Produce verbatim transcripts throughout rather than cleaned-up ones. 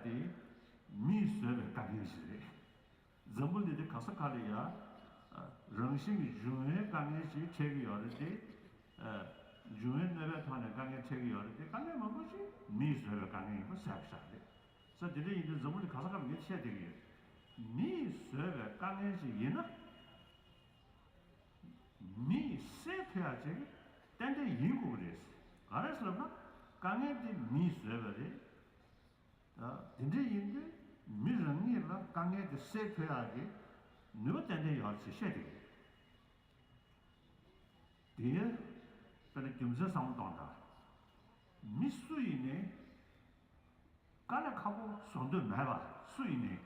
དེ་མིས་བཟོས་པའི་དཀའ་ངལ་ཞིག་རེད། འཛམ་བུ་གླིང་འདི་ག་ས་ག་ལ་ཡ། རང་བཞིན་གྱི་འབྱུང་བའི་དཀའ་ངལ་ཞིག་འཕྲད་ཀྱི་ཡོད་རེད་དེ། འབྱུང་བའི་གནོད་པའི་ཐོག་ནས་དཀའ་ངལ་འཕྲད་ཀྱི་ཡོད་རེད་དེ། དཀའ་ངལ་མང་པོ་ཞིག་མིས་བཟོས་པའི་དཀའ་ངལ་ཡིན་པ་གསལ་པོ་ཆགས་རེད། ས་དེ་འདྲ་ཡིན་དུས་འཛམ་བུ་གླིང་ག་ས་ག་ལ་ངས་བཤད་བསྡད་ཀྱི་ཡོད། མིས་བཟོས་པའི་དཀའ་ངལ་ཞིག་ཡིན་ན། མིས་སེལ་ཐུབ་ཡག་ཅིག་ཏན་ཏན་ཡིན་དགོས་ཀྱི་རེད། ག་རེ་ཟེར་ལབ་ན། དཀའ་ངལ་དེ་མིས་བཟོས་པ་རེད། ད་དེ་འདྲ་ཡིན་དུས་མི་རང་ཉིད་ལ་དཀའ་ངལ་དེ་སེལ་ཐུབ་ཡག་གི་ནུས་པ་ཏན་ཏན་ཡོད་ཅེས་བཤད་དེ། དེ་ཡང་དཔེར་ན་རྒྱུ་མཚན་བསམ་བློ་གཏོང་དང་། མི་སུ་ཡིན་ནའི་དཀའ་ལས་ཁག་པོ་བཟོ་འདོད་མེད་པ་སུ་ཡིན་ནའི།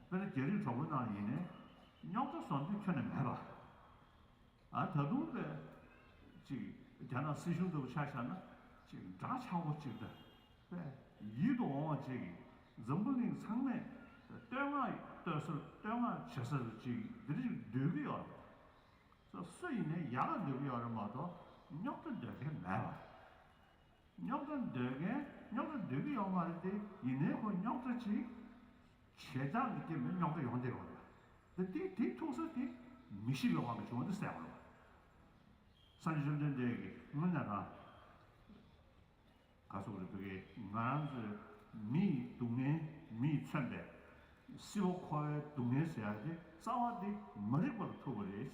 དཔེར་ན་རྒྱ་རིགས་གྲོགས་པོ་རྣམས་ཡིན་ནའི་རྙོག་དྲ་བཟོ་འདོད་ཁྱོན་ནས་མེད་པ། ཨ་ད་དུང་པས་ཅིག་རྒྱ་ནག་སྲིད་གཞུང་ལྟ་བུ་ཆ་བཞག་ན་ཅིག་འདྲ་ཆགས་པོ་ཅིག་དང་པས་ཡིད་དུ་འོང་བ་ཅིག་གིས་འཛམ་བུ་གླིང་ཚང་མས་བསྟོད་བསྔགས་བསྟོད་སར་བསྟོད་བསྔགས་བྱེད་སར་ཅིག་འདི་རིགས་འདོད་ཀྱི་ཡོད་རེད། སུ་ཡིན་ནའི་ཡག་ག་འདོད་ཀྱི་ཡོད་རེད་མ་གཏོགས་རྙོག་དྲ་འདོད་མཁན་མེད་པ། རྙོག་དྲ་འདོད་མཁན་རྙོག་དྲ་འདོད་ཀྱི་ཡོད་མ་རེད་དེ། ཡིན་ནའི་ཁོ་རྙོག་དྲ་ཅིག་བྱེད་སྟངས་ཀྱི་རྐྱེན་པས་རྙོག་དྲ་ཡོང་བསྡད་ཡོད་རེད། དེ་དེ་དེ་ཐུག་ས་དེ་མི་ཤེས་པའི་དབང་གིས་བྱུང་བ་དེ་གསལ་པོ་རེད། སངས་རྒྱས་བཅོམ་ལྡན་འདས་ཀྱིས་དངོས་གནས་རང་ག་སོགས་རེད། བོད་ཀྱི་ང་རང་ཚོའི་མི་ཡི་སྡུག་བསྔལ་མི་ཡིས་མཚོན་པའི་སྲིད་པ་འཁོར་བའི་སྡུག་བསྔལ་ཟེར་ཡག་དེ་རྩ་བ་དེ་མ་རིག་པ་ལ་ཐུག་པ་རེད།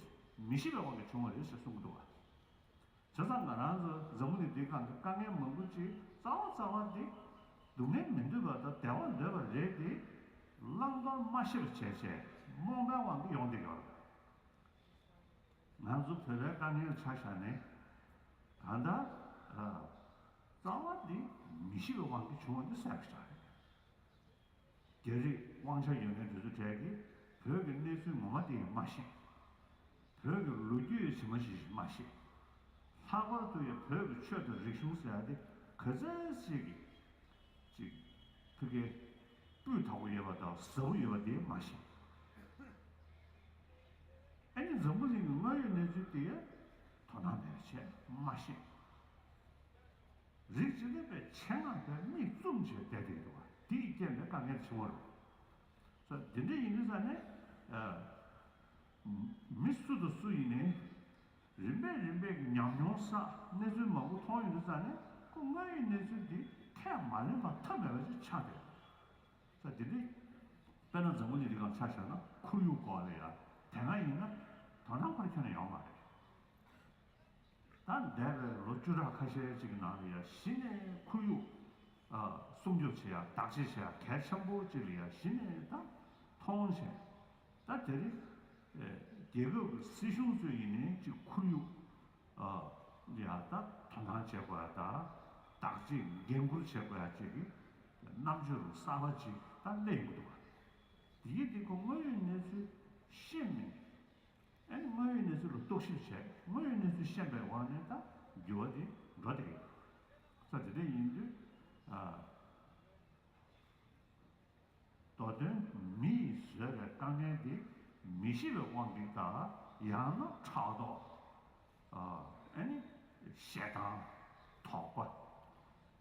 མི་ཤེས་པའི་དབང་གིས་བྱུང་བ་རེད་ཟེར་གསུང་གི་འདུག་བ། བྱས་ཙང་ང་རང་ཚོ་འཛམ་བུ་གླིང་འདིའི་སྒང་གི་དཀའ་ངལ་མང་པོ་ཅིག་རྩ་བ་རྩ་བ་འདི་སྡུག་བསྔལ་མི་འདོད་པ་དང་བདེ་བ་འདོད་པ་རེད་དེ། བླང་དོར་མ་ཤེས་པ་བྱས་བྱས་རྨོངས་པའི་དབང་གིས་ཡོང་བསྡད་ཡོད་རེད། ང་ཚོ་བོད་པའི་དཀའ་ངལ་ཆ་བཞག་ནས་ད་ལྟ་རྩ་བ་འདི་མི་ཤེས་པའི་དབང་གིས་བྱུང་བ་འདི་གསལ་པོ་ཞིག་རེད། རྒྱ་རིགས་དབང་ཆ་ཡོད་མཁན་དེ་ཚོ་གྲས་ཀྱིས་བོད་ཀྱི་གནས་ཚུལ་ངོ་མ་དེ་ཡང་མ་ཤེས། བོད་ཀྱི་ལོ་རྒྱུས་ཇི་མ་ཇི་བཞིན་མ་ཤེས། ལྷག་པར་དུ་ཡང་བོད་ཀྱི་ཆོས་དང་རིག་གཞུང་ཟེར་ཡ་དེ་ག་ཚད་ཅིག་གི་ཅིག་ཕ་གིའི་སྤུས་དག་པོ་ཡོད་པ་དང་ཟབ་པོ་ཡོད་པ་དེ་མ་ཤེས། ཨ་ནི་འཛམ་བུ་གླིང་གི་དངོས་ཡོད་གནས་ཚུལ་དེ་ཡང་དོ་སྣང་མེད་པ་བྱས་མ་ཤེས། རིགས་གཅིག་ལ་པའི་ཆེད་མངགས་པའི་མིག་བཙུམ་བྱས་བསྡད་དེ་འདུག་བ། དེ་ཡི་རྐྱེན་པས་དཀའ་ངལ་བྱུང་བ་རེད། ས་འདི་འདྲ་ཡིན་དུས་ས་ནས་མི་སུ་དང་སུ་ཡིན་ནའི་རིམ་པས་རིམ་པས་ཀྱི་ཉམས་མྱོང་བསགས་གནས་ཚུལ་མང་པོ་མཐོང་ཡོང་དུས་ས་ནས་ཁོ་དངོས་ཡོད་གནས་ཚུལ་འདི་ཁས་མ་ལེན་པར་ཐབས་མེད་པ་ཞིག་ཆགས་བསྡད། ས་འདི་འདྲ་དཔེར་ན་འཛམ་བུ་གླིང་འདི་སྒང་ཆ་བཞག་ན་ཁོར་ཡུག་སྐོར་ལ་ཡ་དེ་སྔ་ཡིན་ན་དོ་སྣང་ཁོ་རང་ཁྱོན་ནས་ཡོད་མ་རེད། ད་འདས་པའི་ལོ་བཅུ་ཕྲག་ཁ་ཤས་ཅིག་གི་ནང་ལ་ཡ་གཞི་ནས་ཁོར་ཡུག་ཨ་སྲུང་སྐྱོབ་བྱེད་ཡ་བདག་གཅེས་བྱེད་ཡ་གལ་ཆེན་པོ་ཅིག་ལ་ཡ་གཞི་ནས་ད་མཐོང་བྱས། ད་དེ་རིང་ཨེ་རྒྱལ་ཁབ་ཀྱི་སྲིད་གཞུང་ཚོས་ཡིན་ནའི་ཅིག་ཁོར་ཡུག་ཨ་ཡ་ད་དོ་སྣང་བྱེད་དགོས་ཡ་ད་བདག་གཅེས་འགན་འཁུར་བྱེད་དགོས་ཡ་ཅིག་གི་རྣམ་དཔྱོད་གསར་པ་ཅིག་ད་སླེབས་ཡོང་གི་འདུག་བ། དེ་ཡིན་དུས་ཁོ་དངོས་ཡོད་གནས་ཚུལ་ཤེས་ནས། ཨ་ནི་དངོས་ཡོད་གནས་ཚུལ་ལ་རྟོག་ཞིབ་བྱས། དངོས་ཡོད་གནས་ཚུལ་ཤེས་པའི་དབང་ནས་ད་འགྱུར་བ་དེ་འགྲོ་བསྡད་ཡོད། ས་དེ་འདྲ་ཡིན་དུས་ཨ་མདོ་དོན་མི་ཡིས་བཟོས་པའི་དཀའ་ངལ་དེ་མི་ཤེས་པའི་དབང་གིས་ད་ཡང་ན་ཕྲག་དོག་ཨ་ནི་ཞེ་སྡང་དོགས་པ་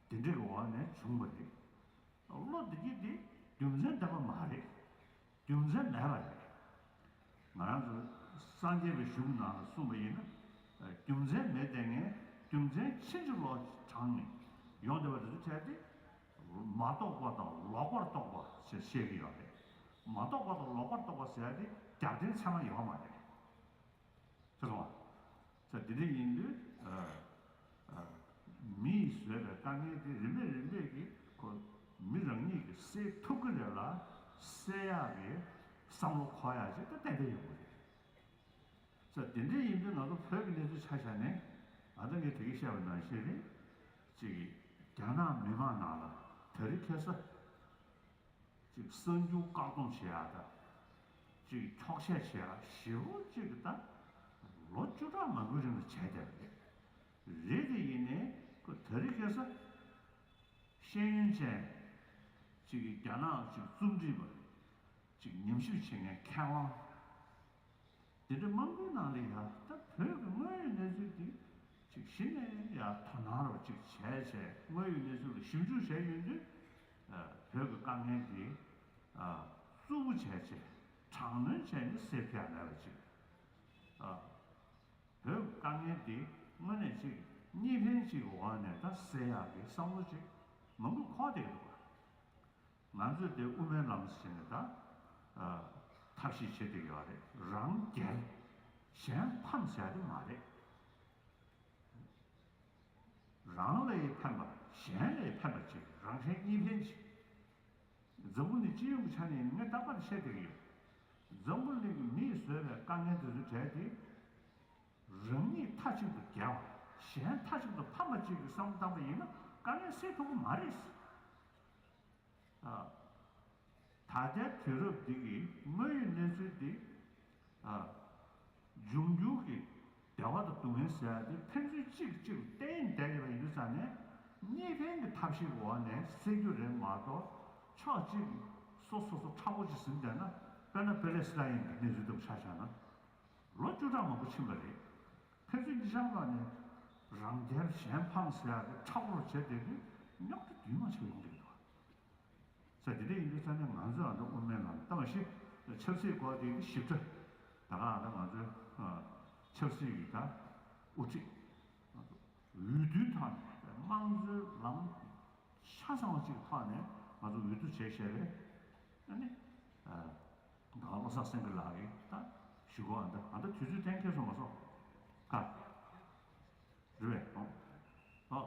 དེ་འདྲ་གི་འོག་ནས་བྱུང་བ་རེད། བློ་འདི་གི་དེ་རྒྱུ་མཚན་ལྡན་པ་མ་རེད། རྒྱུ་མཚན་མེད་པ་རེད། ང་རང་ཚོ་སངས་རྒྱས་པའི་གཞུང་ནང་ལ་གསུངས་པ་ཡིན་ན། རྒྱུ་མཚན་མེད་བསྡད་མཁན་རྒྱུ་མཚན་ཕྱིན་ཅི་ལོག་དྲངས་ནས་ཡོང་བསྡད་པ་དེ་ཚོ་བྱས་ཏེ། མ་རྟོགས་པ་དང་ལོག་པར་རྟོག་པ་ཞེས་བཤད་ཀྱི་ཡོད་རེད། མ་རྟོགས་པ་དང་ལོག་པར་རྟོག་པ་ཟེར་ཡ་དེ་རྒྱབ་རྟེན་ཚད་མ་ཡོད་མ་རེད། ཚེ་རིང་བ། ཚེ་འདི་འདྲ་ཡིན་དུས། ཨ། ཨ། མི་ཡིས་བཟོས་པའི་དཀའ་ངལ་དེ་རིམ་པས་རིམ་པས་ཀྱིས་ཁོ་མི་རང་ཉིད་ཀྱིས་སེལ་ཐུབ་ཀྱི་རེད་ལ། སེལ་ཡག་གི་བསམ་བློ་འཁོར་ཡག་ཅིག་ད་ཏན་ཏན་ཡོང་གི་རེད། ཚེ་འདི་འདྲ་ཡིན་དུས་ང་ཚོ་བོད་ཀྱི་གནས་ཚུལ་ཆ་བཞག་ནས་ཨ་ད་ངས་དེ་གི་བཤད་པ་ནང་བཞིན་རེད། ཅིག་རྒྱ་ནག་མི་མང་ནང་ལ་དེ་རིང་ཁ་སང་། ཅིག་གསར་འགྱུར་བཀག་སྡོམ་བྱེད་ཡག་དང་། ཅིག་འཁྱོག་བཤད་བྱེད་ཡག་ཞེ་པོ་ཅིག་ད་ལོ་བཅུ་ཕྲག་མང་པོའི་རིང་ལ་བྱས་བསྡད་པ་རེད། རེད་དེ་ཡིན་ནའི་ཁོ་དེ་རིང་ཁ་སང་ཤེས་ཡོན་ཅན་ཅིག་གིས་རྒྱ་ནག་ཅིག་རྩོམ་སྒྲིག་པ་ཅིག་ཉམས་ཞིབ་བྱེད་མཁན་མཁས་དབང་དེ་འདྲ་མང་པོའི་ནང་ལ་ཡ་ད་བོད་ཀྱི་དངོས་ཡོད་གནས་ཚུལ་འདི་ཅིག་གཞི་ནས་ཡ་དོ་སྣང་རོགས་ཅིག་བྱས་བྱས་དངོས་ཡོད་གནས་ཚུལ་ལ་ཞིབ་འཇུག་བྱས་ཡོང་དུས། ཨ། དཀའ་ངལ་འདི་ཨ་རྩུབ་པོ་བྱས་བྱས་དྲག་གནོན་བྱས་ནས་སེལ་ཐུབ་ཡ་མེད་པ་ཅིག་ཨ་བོད་དཀའ་ངལ་འདི་དངོས་གནས་ཅིག་གཉིས་ཕན་ཅིག་གི་འོག་ནས་ད་སེལ་ཡག་གི་བསམ་བློ་ཅིག་མང་པོ་འཁོར་བསྡད་འདུག་ང་ཚོས་དེ་དབུ་མའི་ལམ་ཟེར་ནས་ད་ཨ་ཐབས་ཤེས་བྱེད་བསྡད་ཡོད་རེད། རང་རྒྱལ་གཞན་ཕམ་ཟེར་ཡ་དེ་མ་རེད། རང་ལ་ཡི་ཕན་པ་གཞན་ལ་ཡི་ཕན་པ་ཅིག་རང་གཞན་གཉིས་ཕན་ཅིག་འཛམ་བུ་གླིང་སྤྱི་ཡོངས་ཀྱི་ཆ་ནས་ངས་རྟག་པར་བཤད་བསྡད་ཀྱི་ཡོད། འཛམ་བུ་གླིང་གི་མིས་བཟོས་པའི་དཀའ་ངལ་དེ་ཚོའི་གྲས་དེ། རང་ཉིད་མཐའ་གཅིག་ཏུ་རྒྱལ་བ། གཞན་མཐའ་གཅིག་ཏུ་ཕམ་པ་གཅིག་གི་བསམ་བློ་བཏང་པ་ཡིན་ན་དཀའ་ངལ་སེལ་ཐུབ་ཀྱི་མ་རེད། ཨ། ད་ལྟའི་དུས་རབས་འདི་གི་དངོས་ཡོད་གནས་ཚུལ་འདི། ཨ། འབྱུང་འགྱུར་གྱི་བདེ་བ་དང་སྡུག་བསྔལ་ཟེར་ཡ་འདི་ཕན་ཚུན་གཅིག་གཅིག་ཏུ་བརྟེན་བསྡད་ཡོད་པ་ཡིན་དུས་ཙང་ནས་གཉིས་ཕན་གྱི་ཐབས་ཤེས་འོག་ནས་སེལ་རྒྱུ་རེད་མ་གཏོགས་ཕྱོགས་གཅིག་སོ་སོ་སོ་མཁྲེགས་པོ་ཅིག་ཟིན་བསྡད་ན། དཔེར་ན་པེ་ལེ་སི་ཐན་གྱི་གནས་ཚུལ་དེ་ཆ་བཞག་ན། ལོ་བཅུ་ཕྲག་མང་པོ་ཕྱིན་པ་རེད། ཕན་ཚུན་གཉིས་ཆར་བར་ནས་རང་རྒྱལ་གཞན་ཕམ་ཟེར་ཡག་དེ་མཁྲེགས་པོར་བྱས་བསྡད་དུས་རྙོག་དྲ་རྡུལ་མ་ཆེ་ཡོང་གི་འདུག་ས་དེ་འདྲ་ཡིན་དུས་ཙང་ནས་ང་ཚོས་ཨ་ནི་དབུ་མའི་ལམ་ལྟ་བ་ཞིག་ཆབ་སྲིད་སྐོར་དེ་ཞིབ་ཕྲ་ད་ག་ཨ་ནི་ང་ཚོའི་ཆབ་སྲིད་ཀྱི་ད་དབུ་ཁྲིད་འོས་བསྡུའི་ཐོག་ནས་དམངས་གཙོའི་ལམ། ཆ་ཚང་བ་གཅིག་ཐོག་ནས་ང་ཚོ་འོས་བསྡུ་བྱས་བཞག་པས། ཨ་ནི། ད་བློ་བཟང་སེང་གེ་ལགས་ཀྱིས་ད་ཞུ་གོ་ཨ་འདྲ་ཨ་འདྲ་དུས་ཚོད་གཏན་འཁེལ་སོང་མ་སོང་། ཀ་རེད་པས་ཨོ། ཨོ།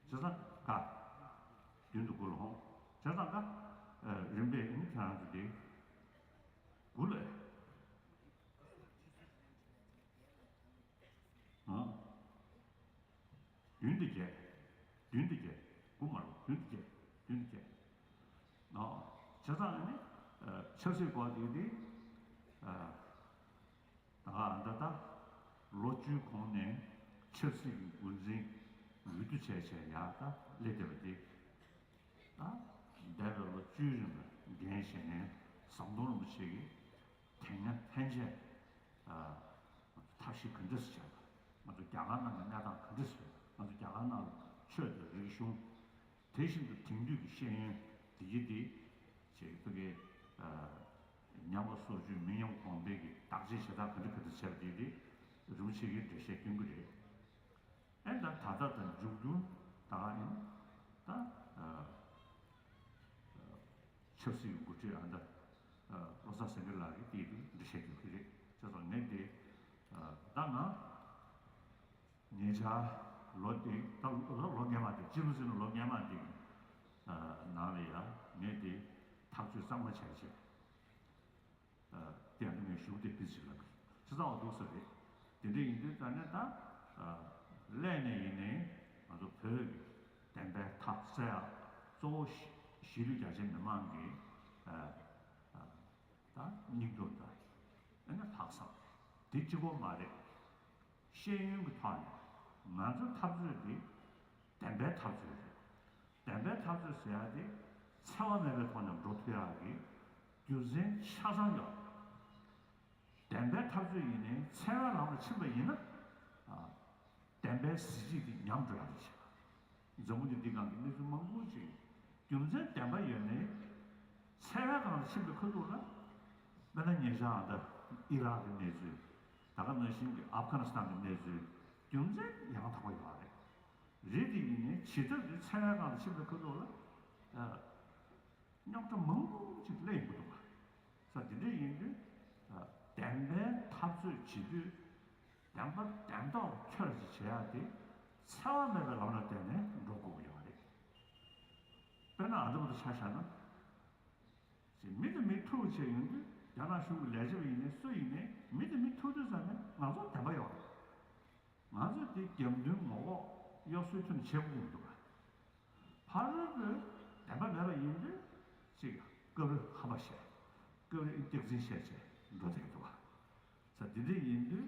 བྱས་ཙང་ཀ་རྡུན་དུ་དགུ་ལ་ཧོང་། བྱས་ཙང་ཀ་རིམ་པས་ཨིན་ཁྱེད་རང་ཚོ་དེ་དགུ་ལ། ཨ། བདུན་དེ་བརྒྱད། བདུན་དེ་བརྒྱད། དགུ་མ་རུ་བདུན་དེ་བརྒྱད། བདུན་དེ་བརྒྱད། ཨ། བྱས་ཙང་ནི་ཆབ་སྲིད་སྐོར་དེ་དེ་ད་ག་འདི་ལྟ་ལོ་བཅུའི་གོང་ནས་ཆབ་སྲིད་ཀྱི་འགོ་འཛིན་འོས་བསྡུ་བྱས་བྱས་ཡག་ད་སླེབས་བསྡད་པ་དེ་ད་འདས་པའི་ལོ་བཅུའི་རིང་ལ་འགན་བཞེས་མཁན་ཟམ་གདོང་རིན་པོ་ཆེ་གིས། དེ་སྔ་ཕན་ཆད་ཐབས་ཤེས་ག་འདྲ་ཞིག་བྱས་པ། ང་ཚོ་རྒྱ་གར་ནང་གི་གནས་སྟངས་ག་འདྲ་ཞིག་རེད། ང་ཚོ་རྒྱ་གར་ནང་ལ་ཆོས་དང་རིག་གཞུང་། དེ་བཞིན་དུ་དེང་དུས་ཀྱི་ཤེས་ཡོན་དེ་གྱིས་དེ་ཅེས་ཕ་གི་ཉམས་པ་སོར་ཆུད་མི་ཉམས་གོང་འཕེལ་གྱི་བདག་གཅེས་བྱེད་སྟངས་ག་འདྲ་ག་འདྲ་བྱས་པ་དེ་དེ་རིན་པོ་ཆེ་གིས་འགྲེལ་བཤད་སྐྱོན་གྱི་རེད། ཨེ་ད་ད་ལྟ་དང་འབྱུང་འགྱུར་ད་ག་ཨིན་ད། ཆབ་སྲིད་ཀྱི་འགོ་ཁྲིད་ཨ་ད་བློ་བཟང་སེང་གེ་ལགས་ཀྱིས་དེ་དུས་འགྲེལ་བཤད་རྒྱག་གི་རེད། བྱས་ཙང་ངས་དེ་ད་ང་ཉེ་ཆར་ལོ་དེ་ད་ལོ་སྔོན་མ་དེ་སྤྱི་ལོ་ཟེར་ན་ལོ་སྔོན་མ་དེ་ནང་ལ་ཡ་ངས་དེ་ཐག་གཅོད་གཙང་མ་བྱས་བྱས། དེ་ཡང་ངས་ཞུ་དེ་ཕི་ཞིག་ལ་ཆ་ཚང་བ་འདུག་ས་རེད། དེ་འདྲ་ཡིན་དུས་ད་ནས་ད་ལས་ནས་ཡིན་ནའི་ང་ཚོ་བོད་ཀྱི་བདེན་པའི་མཐའ་གསལ་ཡག་གཙོ་བོ་གཞིས་ལུས་རྒྱ་ཆེ་མི་མང་གི་ད་སྙིང་སྟོབས་དང་ཨ་ནི་ལྷག་བསམ་དེ་གཅིག་པོ་མ་རེད། ཤེས་ཡོན་གྱི་ཐོག་ནས་ང་ཚོའི་འཐབ་རྩོད་འདི་བདེན་པའི་འཐབ་རྩོད་རེད། བདེན་པའི་འཐབ་རྩོད་ཟེར་ཡག་དེ་འཚེ་བ་མེད་པའི་ཐོག་ནས་འགྲོ་ཐུབ་ཡག་གི་རྒྱུ་མཚན་ཆ་ཚང་ཡོད། བདེན་པའི་འཐབ་རྩོད་ཡིན་ནའི་འཚེ་བའི་ལམ་ལ་ཕྱིན་པ་ཡིན་ན། བདེན་པའི་གཟི་བརྗིད་དེ་ཉམས་འགྲོ་ཡག་རེད་ཤག་འཛམ་བུ་གླིང་འདི་སྒང་གི་གནས་ཚུལ་མང་པོ་ཅིག་རྒྱུ་མཚན་བདེན་པ་ཡོད་ནའི། འཚེ་བའི་སྒང་ལ་ཕྱིན་པའི་ཁ་ཐུག་ལ། དཔེར་ན་ཉེ་ཆར་ད་ཨི་རག་གི་གནས་ཚུལ། ད་ག་ནང་བཞིན་གྱི་ཨབ་གྷ་ནི་སི་ཐན་གྱི་གནས་ཚུལ། རྒྱུ་མཚན་ཡང་དག་པ་ཡོད་རེད། རེད་དེ་ཡིན་ནའི་བྱེད་ཐབས་དེ་འཚེ་བའི་སྒང་ལ་ཕྱིན་པའི་ཁ་ཐུག་ལ། རྙོག་དྲ་མང་པོ་ཅིག་སླེབས་ཡོང་གི་འདུག་ག་ས་དེ་འདྲ་ཡིན་དུས། བདེན་པའི་འཐབ་རྩོད་བྱེད་དུས། བདེན་པ་བདེན་མདོག་ཁྱོད་ཀྱིས་བྱེད་ཡག་དེ། འཚེ་བ་མེད་པའི་ལམ་ལ་བརྟེན་ནས་འགྲོ་དགོས་ཀྱི་ཡོད་རེད། དཔེར་ན་ཨ་འདྲ་པོ་དེ་ཆ་བཞག་ན། ཅིག་མི་དང་མི་ཐུག་བྱས་ཡོང་དུས་རྒྱ་ནག་གཞུང་གི་ལས་བྱེད་པ་ཡིན་ནའི་སུ་ཡིན་ནའི་མི་དང་མི་ཐུག་དུས་ཙམ་ནས་ང་ཚོར་བདེན་པ་ཡོད་རེད། ང་ཚོས་དེ་རྒྱབ་མདུན་ངོ་ལྐོག་གཡོ་ཟོལ་ཐོན་བྱེད་དགོས་མི་འདུག་ག་ཕ་རོལ་པོས་བདེན་པ་མེད་པ་ཡིན་དུས་ཅིག་སྐབས་རེ་ཧམ་པ་བཤད། སྐབས་རེ་སྟག་འཛིང་བཤད་བྱས་འགྲོ་བསྡད་ཀྱི་འདུག་ག་ས་དེ་འདྲ་ཡིན་དུས་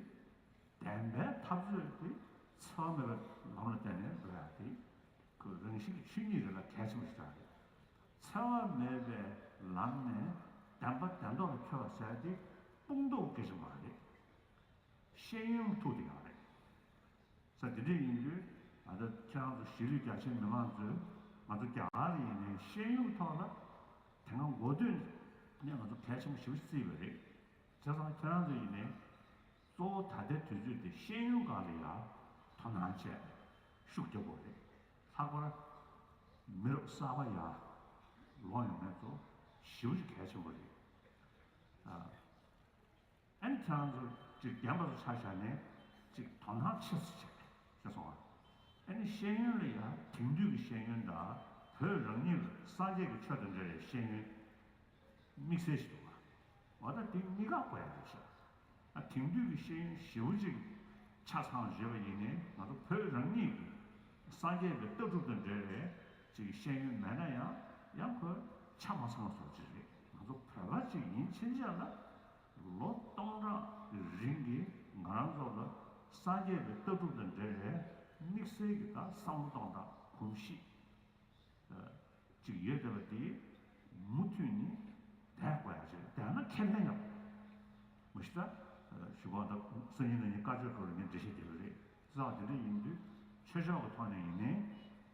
བདེན་པའི་འཐབ་རྩོད་དེ་འཚེ་བ་མེད་པའི་ལམ་ལ་བརྟེན་ནས་འགྲོ་ཡག་དེ་ཁོ་རང་བཞིན་གྱི་ཆོས་ཉིད་རེད་ལ་གལ་ཆེན་པོ་ཞིག་རེད། འཚེ་བ་མེད་པའི་ལམ་ནས་བདེན་པ་བདེན་མདོག་ལ་འཁྱོལ་བ་ཟེར་ཡག་དེ་དཔུང་རྡོག་གལ་ཆེན་པོ་རེད། ཤེས་ཡོན་ཐུག་དེ་ཡག་རེད། ས་དེ་འདྲ་ཡིན་དུས་ཨ་ད་ཁྱེད་རང་ཚོ་གཞིས་ལུས་རྒྱ་ཆེའི་མི་མང་ཚོས་ ང་ཚོ་རྒྱ་གར་ལ་ཡིན་ནའི་ཤེས་ཡོན་ཐོག་ལ་དེ་སྔ་འགོ་སྟོད་ནས་ང་ཚོ་གལ་ཆེན་པོ་ཞེ་པོ་ཅིག་བརྩིས་པ་རེད། བྱས་ཙང་ཁྱེད་རང་ཚོ་ཡིན་ནའི་གཙོ་བོ་ད་ལྟའི་དུས་ཚོད་དེ་ཤེས་ཡོན་སྒང་ལ་ཡ་དོ་སྣང་བྱས་ཤུགས་རྒྱབ་དགོས་རེད། ལྷག་པར་མི་རབས་གསར་པ་ཡ་ལོག་ཡོང་མཁན་ཚོ་ཞེ་པོ་ཅིག་གལ་ཆེན་པོ་རེད། ཨ། ཨ་ནི་ཁྱེད་རང་ཚོ་ཅིག་རྒན་པ་ཚོ་ཆ་བཞག་ནས་ཅིག་དོ་སྣང་ཆེ་ཙམ་བྱས་ཤེས་སོང་ཨ། ཨ་ནི་ཤེས་ཡོན་ལ་ཡང་དེང་དུས་ཀྱི་ཤེས་ཡོན་དང་བོད་རང་ཉིད་ལ་སངས་རྒྱས་ཀྱི་ཆོས་དང་འབྲེལ་བའི་ཤེས་ཡོན་དམིགས་བསལ་ཞིག་འདུག་ག་འོ་ད་དེ་གཉིས་ཀ་དགོས་ཡ་རེད་ཤག་ཨ་དེང་དུས་ཀྱི་ཤེས་ཡོན་ཞེ་པོ་ཅིག་ཆ་ཚང་བརྗོད་པ་ཡིན་ནའི་ང་ཚོ་བོད་རང་ཉིད་ཀྱི་སངས་རྒྱས་པའི་ལྟ་གྲུབ་དང་འབྲེལ་བའི་ཅིག་ཤེས་ཡོན་མེད་ན་ཡང་ཡང་ཁོ་ཆ་མ་ཚང་བ་བཟོ་ཅིག་རེད། ང་ཚོ་བོད་པ་ཅིག་ཡིན་ཕྱིན་ཆད་ལ། ལོ་སྟོང་ཕྲག་རིང་གི་ང་རང་ཚོ་ལ་སངས་རྒྱས་པའི་ལྟ་གྲུབ་དང་འབྲེལ་བའི་དམིགས་བསལ་གྱི་ད་བསམ་བློ་གཏོང་སྟངས་གོམས་གཤིས་ཅིག་ཡོད་བསྡད་པ་དེ་མུ་མཐུད་ནས་བསྡད་དགོས་ཡ་ཅིག་བསྡད་ན་ཁེ་ཕན་ཡོད་མ་གཞི་ད་ཞུ་བ་ད་སང་ཉིན་གནངས་ཉིན་བཀའ་ཆོས་སྐོར་ལ་ངས་འགྲེལ་བཤད་རྒྱབ་ཀྱི་རེད། བྱས་ཙང་དེ་འདྲ་ཡིན་དུས་ཆོས་ཕྱོགས་ཀྱི་ཐོག་ནས་ཡིན་ནའི་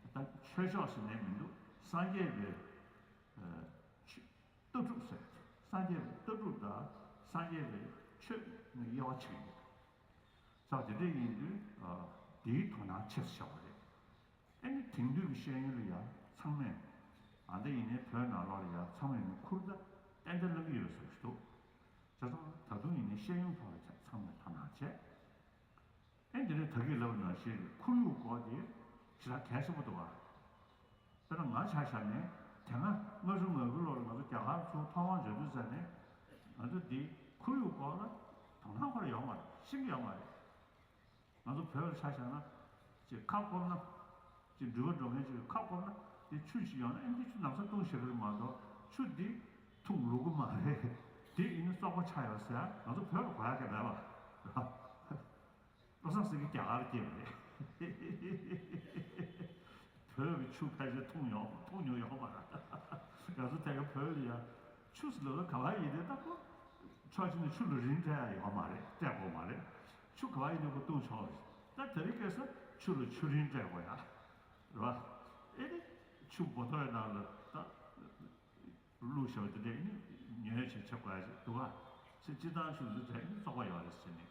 ད་ཆོས་ཕྱོགས་ཟེར་ནས་མི་འདུག་སངས་རྒྱས་པའི་ཆོས། ལྟ་གྲུབ་ཟེར། སངས་རྒྱས་པའི་ལྟ་གྲུབ་དང་སངས་རྒྱས་པའི་ཆོས་ནི་དབྱེ་བ་ཕྱེ་གི་ཡོད། ས་དེ་འདྲ་ཡིན་དུས་དེའི་དོ་སྣང་ཆེ་ཙམ་བྱ་བ་རེད། ཨེ་ནི་དེང་དུས་ཀྱི་ཤེས་ཡོན་ལ་ཡང་ཚང་མས་ཨ་འདི་ཡིན་ནའི་བོད་ནང་ལོགས་ལ་ཡང་ཚང་མས་ནི་ཁུར་ད་ཏན་ཏན་ལེན་གི་ཡོད་བསམ་གྱི་འདུག་བྱས་ཙང་ད་དུང་ཡིན་ནའི་ཤེས་ཡོན་ཐོག་ལ་ཚང་མས་དོ་སྣང་བྱས། ཨེ་འདི་ནས་ད་གིན་ལབ་ནང་བཞིན་ཁོར་ཡུག་སྐོར་དེ་ཞེ་དྲག་གལ་ཆེན་པོ་འདུག་བ། དཔེར་ན་ང་ཆ་བཞག་ནས་དེ་སྔ་ལྔ་བཅུ་ང་དགུ་ལོར་ང་ཚོ་རྒྱ་གར་ཚུར་ཐོབ་དབང་འཇོག་དུས་ཙམ་ནས་ང་ཚོ་འདི་ཁོར་ཡུག་སྐོར་ལ་དོ་སྣང་ཁོ་ར་ཡོད་མ་རེད། ཤེས་ཀྱི་ཡོད་མ་རེད། ང་ཚོ་བོད་ལ་ཆ་བཞག་ན་ཅིག་ཁ་སྐོམ་ན་ཅིག་འགྲུལ་པ་འགྲོ་མཁན་ཅིག་ཁ་སྐོམ་ན་དེ་ཆུ་ཞིག་ཡོང་ན་ཨེ་འདི་ཆུ་ན་བཟའ་བཏུང་ཤེས་ཀྱི་རེད་མ་གཏོགས་ཆུ་འདི་འཐུང་ལོ་གི་མ་རེད། དེ་ཡིན་ན་བཙོག་པ་ཆགས་ཡོད་ཟེར་ང་ཚོ་བོད་ལ་གོ་ཡ་གི་མེད་པ། བློ་བཟང་སེང་གེ་རྒྱ་གར་སྐྱེས་པ་རེད། བོད་ཀྱི་ཆུ་ཕལ་ཆེར་འཐུང་ཡོང་འཐུང་མྱོང་ཡོད་མ་རེད། ང་ཚོ་དེ་ག་བོད་ལ་ཡ་ཆུ་ཟེར་ལོ་ལ་ག་བ་ཡིན་དེ་ལྟ་བུ་ཕྱོགས་གཅིག་ནས་ཆུ་ལ་རིན་སྤྲད་ཡ་ཡོད་མ་རེད། སྤྲད་དགོས་མ་རེད། ཆུ་ག་བ་ཡིན་དེ་ཁོ་བཏུང་ཆོག་རེད། ད་དེ་རིང་ཁ་སང་ཆུ་ལ་ཆུ་རིན་སྤྲད་དགོས་ཡ་རེད་བ། ཨེ་ནི་ཆུ་བོ་ཏོ་ཡ་ནང་ལ་ད། བླུགས་བཞག་པ་དེ་འདྲ་ནི་ཉོས་བྱས་ཆབ་དགའ་ཞིག་འདུག་ག་ཚེ་སྤྱི་བཏང་ཆུ་ཚོད་དྲན་ནི་བཙོག་པ་ཡོད་རེད་ཟེར་ནས་